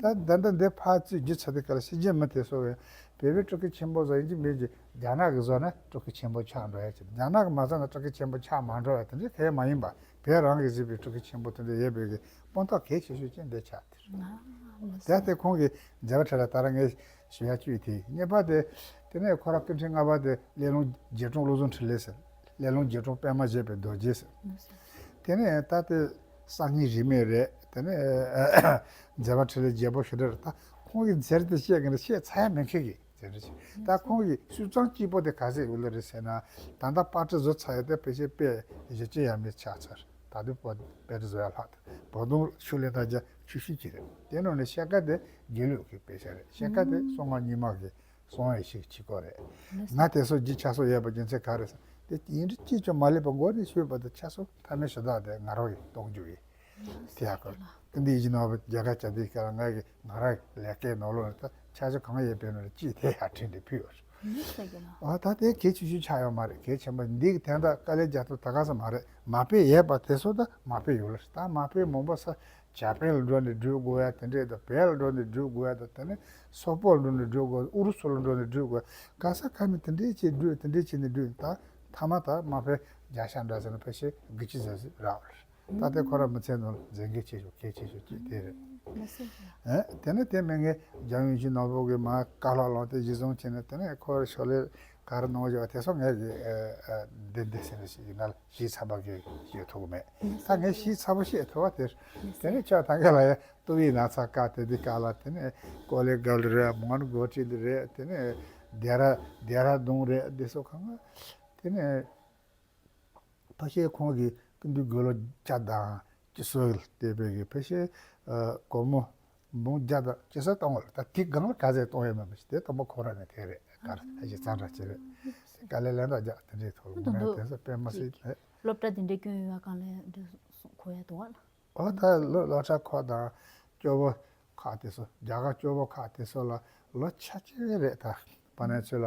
ད་ད་ལྟ་འདི་ཕར་ཚུར་བསྒྱུར་ཚར་དུས་སྐབས་ལ་ཕྱི་རྒྱལ་མི་དེ་ཚོ་གིས་བོད་པའི་སྤྲུལ་སྐུ་ཆེན་པོ་བཟོ་ཡིན་གཅིག་མིན་གཅིག་རྒྱ་ནག་གིས་བཟོས་ན་སྤྲུལ་སྐུ་ཆེན་པོ་ཆགས་འགྲོ་ཡ་ཆེད། རྒྱ་ནག་གིས་མ་བཟོས་ན་སྤྲུལ་སྐུ་ཆེན་པོ་ཆགས་མ་འགྲོ་ཡ་དེ་འདྲ་གང་ཡང་མ་ཡིན་པ། བོད་རང་གིས་བཟོས་པའི་སྤྲུལ་སྐུ་ཆེན་པོ་དེ་འདྲ་ཡོད་པའི་གི་དཔང་རྟགས་གལ་ཆེ་ཤོས་ཅན་འདི་ཆགས་དེ་རེད། ཨ་མ་ཟད། དེ་ཁོང་གིས་མཛད་པ་ཁྲིད་ལ་ད་རང་ངས་ཞུ་ཡ་བཅུ་ཡི་དེ། གཉིས་པ་དེ། དེ་ནས་ཁོ་རང་སྐུ་ཕྲེང་ལྔ་པ་དེ་སླེ་ལུང་རྗེ་དྲུང་བློ་བཟང་འཕྲིན་ལས་ཟེར། སླེ་ལུང་རྗེ་དྲུང་པདྨ་བཞད་པའི་རྡོ་རྗེ་ཟེར། དེ་ནས་ད་དེ་སང་ཉིན་རིས་མེད་རེད། དེ་ནས་མཛད་པ་ཁྲིད་ལ་རྒྱལ་པོ་ཞེ་དྲག་རེད། ད་ཁོང་གིས་མཛད་དེ་བཤད་མཁན་བཤད་ཚར་ཡ་མེད་མཁན་གྱི་མཛད་རེད། ད་ཁོང་གི་སུས་གཙང་སྐྱིད་པོ་དེ་ག་ཚད་ཡོད་ལ་རེད་ཟེར་ན། ད་ལྟ་པར་སྐྲུན་བཟོ་ཚར་ཡ་དེ་ཕལ་ཆེར་དཔེ་བཞི་བཅུ་ཡས་མས་ཆགས་ཚར། ད་དུང་པར་སྐྲུན་བཟོ་ཡ་ལྷག་ཏུ་བོ་དུང་ཤུ་ལེ་ད་རྒྱ་ཆུ་ཤུ་ཅིག་རེད། དེ་ནང་ནས་ཕྱེད་ཀ་དེ་དགེ་ལུགས་ཀྱི་དཔེ་ཆ་རེད། ཕྱེད་ཀ་དེ་གསང་སྔགས་རྙིང་མ་གི་གསང་བའི་ཞིག་ཕྱི་སྐོར་རེད། ང་དེ་ཚོ་བརྒྱུད་ཆ་ཚང་ཡོད་པ་རྒྱུ་མཚན་ག་རེ་ཟེར། དེ་ཡིན་གཅིག་ཀྱང་མ་ལུས་པ་མགོ་ནས་མཆོད་པ་དང་ཆ་ཚང་མཐའ་མའི་ཞུ་དག་དེ་ང་རང་གི་གཏོང་རྒྱུ་ཡིན། དེ་ཡག་གི། ཀུན་འདུས་ཡིད་ཀྱི་ནོར་བུ་རྒྱ་གར་བྱ་དུས་སྐབས་ལ་ང་གི་ང་རང་གི་ལས་ཀའི་ནང་ལོགས་ནས་ད་ཆ་ཚང་གང་ཡོད་པའི་ནང་ནས་གཅིག་དེ་ཡར་ཁྲིད་ནས་ཕུལ་ཡོད། འོ་ད་དེ་གལ་ཆེ་ཤོས་ཆགས་ཡོད་མ་རེད། གལ་ཆེན་པོ་འདི་གི་དན་རྟགས་དཀའ་ལས་རྒྱག་ཐུབ་ད་ག་ས་མ་རེད། མ་དཔེ་ཡོད་པ་དེ་ཚོ་ད་མ་དཔེ་ཡོད་ལ། ད་མ་དཔེ་མང་པོ་ས་ཇ་པན་ལ་འགྲོ་ནས་སྒྲུབ་དགོས་ཡ་དེ་འདྲས་དང་། བལ་ལ་འགྲོ་ནས་སྒྲུབ་དགོས་ཡ་དང་། དེ་ནས་སོག་པོ་ལ་འགྲོ་ནས་སྒྲུབ་དགོས། ཨུ་རུ་སུ་ལ་འགྲོ་ནས་སྒྲུབ་དགོས། ག་ས་ག་ནས་དེ་འདྲས་བྱས་སྒྲུབ། དེ་འདྲས་བྱས་ནས་སྒྲུབ། ད་མཐའ་མ་ད་མ་དཔེ་རྒྱག་ཤག་འདྲ་ཟེར་ན་ཕལ་ཆེར་དགུ་བཅུ་ཙམ་ཟིག་རག་པ་རེད། ད་ལྟའི་ཁོ་རང་མི་ཚེ་ནང་ལ་མཛད་འགན་ཆེ་ཤོས་གལ་ཆེ་ཤོས་གཅིག་དེ་རེད། མ་སྲིད་ཀྱང་། ཨེ། དེ་ནས་དེ་མིན་ངས་འཇམ་དབྱངས་ཡིད་བཞིན་ནོར་བུ་གི་མར་བཀའ་སློབ་བླངས་ཏེ་གཞི་བཟུང་བྱས་ནས། དེ་ནས་ཁོ་ཤོ་ལོ་ཀ་ག་རེ་གནང་བཞག་པ་དེ་ཚོ་ངས་ཀྱི་ཨེ་ཨེ་འདི་འདི་ཟེར་ནས་ཞིག་ཡིན་ན་ལ་ཞིག་ཚགས་པ་གི་ཤེས་ཐུབ་མེད། ད་ངས་ཞིག་ཚགས་པ་ཤེས་ཐུབ་པ་དེ། དེ་ནས་ཁྱོད་ད་ག་ལ་ཡ་ཏུ་བི་ན་ཚ་ཀ་དེ་འདི་ཀ་ལ། དེ་ནས་ཀོ་ལེ་གལ་རེད། མོན་གོ་ཊི་འདི་རེད། དེ་ནས་དེ་ར་དེ་ར་དུང་རེད། འདི་ཚོ་གང་ག་དེ་ནས། ཕལ་ཆེར་ཁོང་གིས་ཀུན་འདུས་དགེ་ལུགས་བརྒྱ་དང་བཅུ་གསུམ་ལ་བལྟས་པའི་གི་ཕལ་ཆེར་ཨ་སྒོར་མོ་འབུམ་བརྒྱ་དང་བཅུ་གསུམ་གཏོང་བ་ལ། ད་དེ་སྒང་ལ་ག་ཚད་གཏོང་ཡོད་མེད་མ་ཤེས། དེ་དང་པོ་ཁོ་རང་ནས་དེ་རེད། ག་རེ་ཨ་ཞེ་གཙང་སྦྲ་བྱེད་རེད། དཀའ་ལས་ལན་དང་རྒྱག་དེ་འདྲའི་ཐོག་ལ་ངས་དེ་ཚོ་དཔེ་མ་སྲིད་རེད། སློབ་གྲྭ་དེ་འདྲའི་སྐྱོན་ཡོད་པ་གང་ལས་འདྲ་གོ་ཡ་འདུག་བ་ལ། ཨོ་ད་ལོ་སློབ་གྲྭ་ཁག་དང་སྐྱོ་བོ་ཁག་དེ་ཚོ། རྒྱ་གར་སྐྱོ་བོ་ཁག་དེ་ཚོ་ལ་ལོ་ཆ་ཆེ་རེད། ད་པ་ནས་ཚོས་ལ་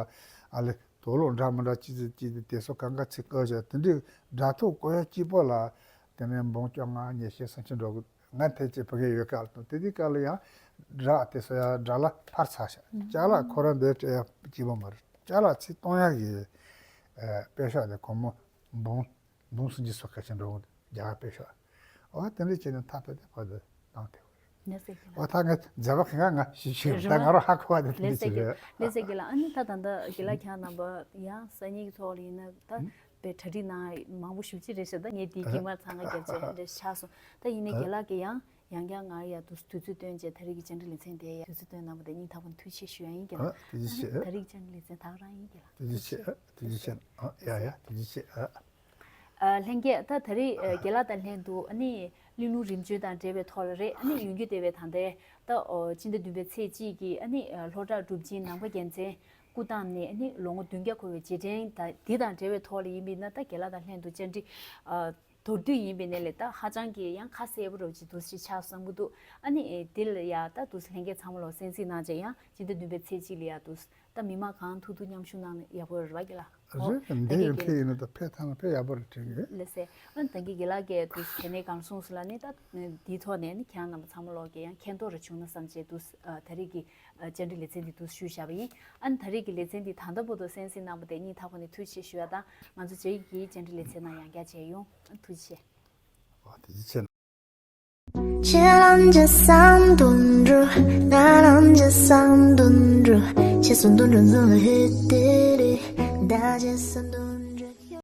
ཨ་ལེ་དོགས་སློང་འདྲ་མི་འདྲ་ཅི་ཟིག་ཅི་ཟིག་དེ་ཚོ་གང་ག་ཚིག་བཀོད་བྱས། དེ་འདྲའི་སྒྲ་ཐོ་བཀོད་ཡ་གཅིག་པོ་ལ་དེ་ནས་འབུམ་བཅོ་ལྔ་ཉི་ཤུ་སུམ་ཅུ་འགྲོ་གི། ང་དེ་ཅི་ཕ་གི་ཡོད་སྐབས་དང་དེ་དུས་སྐབས་ལ་ཡང་སྒྲ་དེ་ཚོ་ཡང་སྒྲ་ལ་ཕར་ཚར་ཤག་ཅ་ལག་ཁོ་རང་འདི་སྤྲད་ཡ་གཅིག་པོ་མ་རེད། ཅ་ལག་ཚིག་གཏོང་ཡ་གི་ཨ་དཔེ་ཤག་དེ་སྒོར་མོ་འབུམ་འབུམ་སུམ་ཅུ་སོ་ག་ཅིག་འགྲོ་གི་འདུག་རྒྱ་གར་དཔེ་ཤག་འོ་དེ་འདྲ་བྱས་ནས་ཐག་པ་དེ་བར་དུ་བཏང་ཐལ། ལགས་སེ་རྒན་ལགས། འོ་ད་ངས་མཛད་པ་གང་ག་ང་ཞིག་ཞིག་ད་ང་རང་ཧ་གོ་བ་དེ་དེ་ལགས་སེ་ཅིག་རྒན་རེད། ལགས་སེ་རྒན་ལགས། ཨ་ནི་ད་ད་ལྟ་རྒན་ལགས་ཁྱེད་རྣམ་པ་ཡང་སང་ཉིན་གྱི་ཐོག་ལ་ཡིན་ན་ད་དཔེ་གྲ་སྒྲིག་གནང་མང་པོ་ཞེ་པོ་ཅིག་རེད་ཤག་ད་ངས་དེའི་རྒྱུན་མར་འཚང་ཁ་རྒྱབ་བྱས་འདྲ་ཆགས་སོང་། ད་ཡིན་ནའི་རྒན་ལགས་ཀྱིས་ཡང་ཡང་བསྐྱར་ང་ཡ་དུས་དུས་ཚོད་བཏོན་བྱས་ད་རེས་ཀྱི་བཅར་འདྲི་ལེ་ཚན་དེ་ཡ་དུས་ཚོད་བཏོན་གནང་བ་དེ་སྙིང་ཐག་པ་ནས་ཐུགས་རྗེ་ཆེ་ཞུ་ཡ་ཡིན་རྒན་ལགས། ཨ་ཐུགས་རྗེ་ཆེ། ཨ་ད་རེས་ཀྱི་བཅར་འདྲི་ལེ་ཚན་ད་ག་རང་ཡིན་རྒན་ལགས། ཐུགས་རྗེ་ཆེ། ཨ་ཐུགས་རྗེ་ཆེ། ཨ་ཡ་ཡ་ཐུགས་རྗེ་ཆེ། ཨ། ཨ་ལྷན་རྒྱས། ད་ད་རེས་ཨ་རྒན་ལགས་དང་ལྷན་དུ་ཨ་ནི་གླིང་ལུང་རིམ་བྱོན་དང་འབྲེལ་བའི་ཐོག་ལ་རེད། ཨ་ནི་ཡོང་རྒྱུ་དེ་བས་ད་ལྟའི་ད་ཨོ་སྤྱི་ཟླ་བདུན་པའི་ཚེས་གཅིག་གི་ཨ་ནི་ཨ་ལྷོ་བྲག་གྲུབ་ཆེན་ནམ་མཁའ་རྒྱལ་མཚན་སྐུ་བལྟམས་ནས་ཨ་ནི་ལོ་ངོ་བདུན་བརྒྱ་འཁོར་བའི་རྗེས་དྲན་ད་འདི་དང་འབྲེལ་བའི་ཐོག་ལ་ཡིན་པས་ན། ད་རྒན་ལགས་དང་ལྷན་དུ་བཅར་འདྲི་ཨ་མདོར་བསྡུས་ཡིན་པས་ན་ལས་ད་ཧ་ཅང་གི་ཡང་ཁ་གསལ་པོ་རོ་ཅིག་འདུག་ཅིག་ཆགས་བསམ་གྱི་འདུག་ཨ་ནི་ཨེ་འདི་ལ་ཡ་ད་འདུག་ལྷན་རྒྱས་ཚང་མ་ལོ་གསན་གཟིགས་གནང་བྱས། ཡང་སྤྱི་ཟླ་བདུན་པའི་ཚེས་གཅིག་ལ་ཡ་འདུག་ད་མི་མང་གང་ཐུག་ཐུག་མཉམ་ཞུགས་གནང་ན་ཡག་པོ་རེད་པ་རྒན་ལགས། ཨོ། རེད། ད་འདི་གི་ཡོད་ཕེ་ཡིན་ན་ད་ཕེ་ཐང་ན་ཕེ་ཡག་པོ་རེད་དྲན་གི། ལགས་སེ། ཨ་ད་གི་རྒན་ལགས་ཀྱིས་དུས་དེ་ནས་གང་གསུངས་སོང་ལ་ནི། ད་འདིའི་ཐོག་ནས་ནི་ཁྱེད་རང་རྣམ་པ་ཚང་མ་ལོག་གི་ཡང་མཁྱེན་རྟོགས་རེ་བྱུང་ན་བསམ་བྱས་དུས་ཨ་ད་རེས་ཀྱི་ཨ་བཅར་འདྲི་ལེ་ཚན་འདི་དུས་ཞུས་བཞག་པ་ཡིན། ཨ་ནི་ད་རེས་ཀྱི་ལེ་ཚན་འདི་ད་ལྟ་བར་དུ་གསན་གཟིགས་གནང་བ་དེ་སྙིང་ཐག་པ་ནས་ཐུགས་རྗེ་ཆེ་ཞུ་ཡ་དང་། ང་ཚོ་རྗེས་ཀྱི་བཅར་འདྲི་ལེ་ཚན་ནང་ཡང་བསྐྱར་མཇལ་ཡོང་། ཨ་ཐུགས་རྗེ་ཆེ། ཨོ་ཐུགས་རྗེ་ཆེ།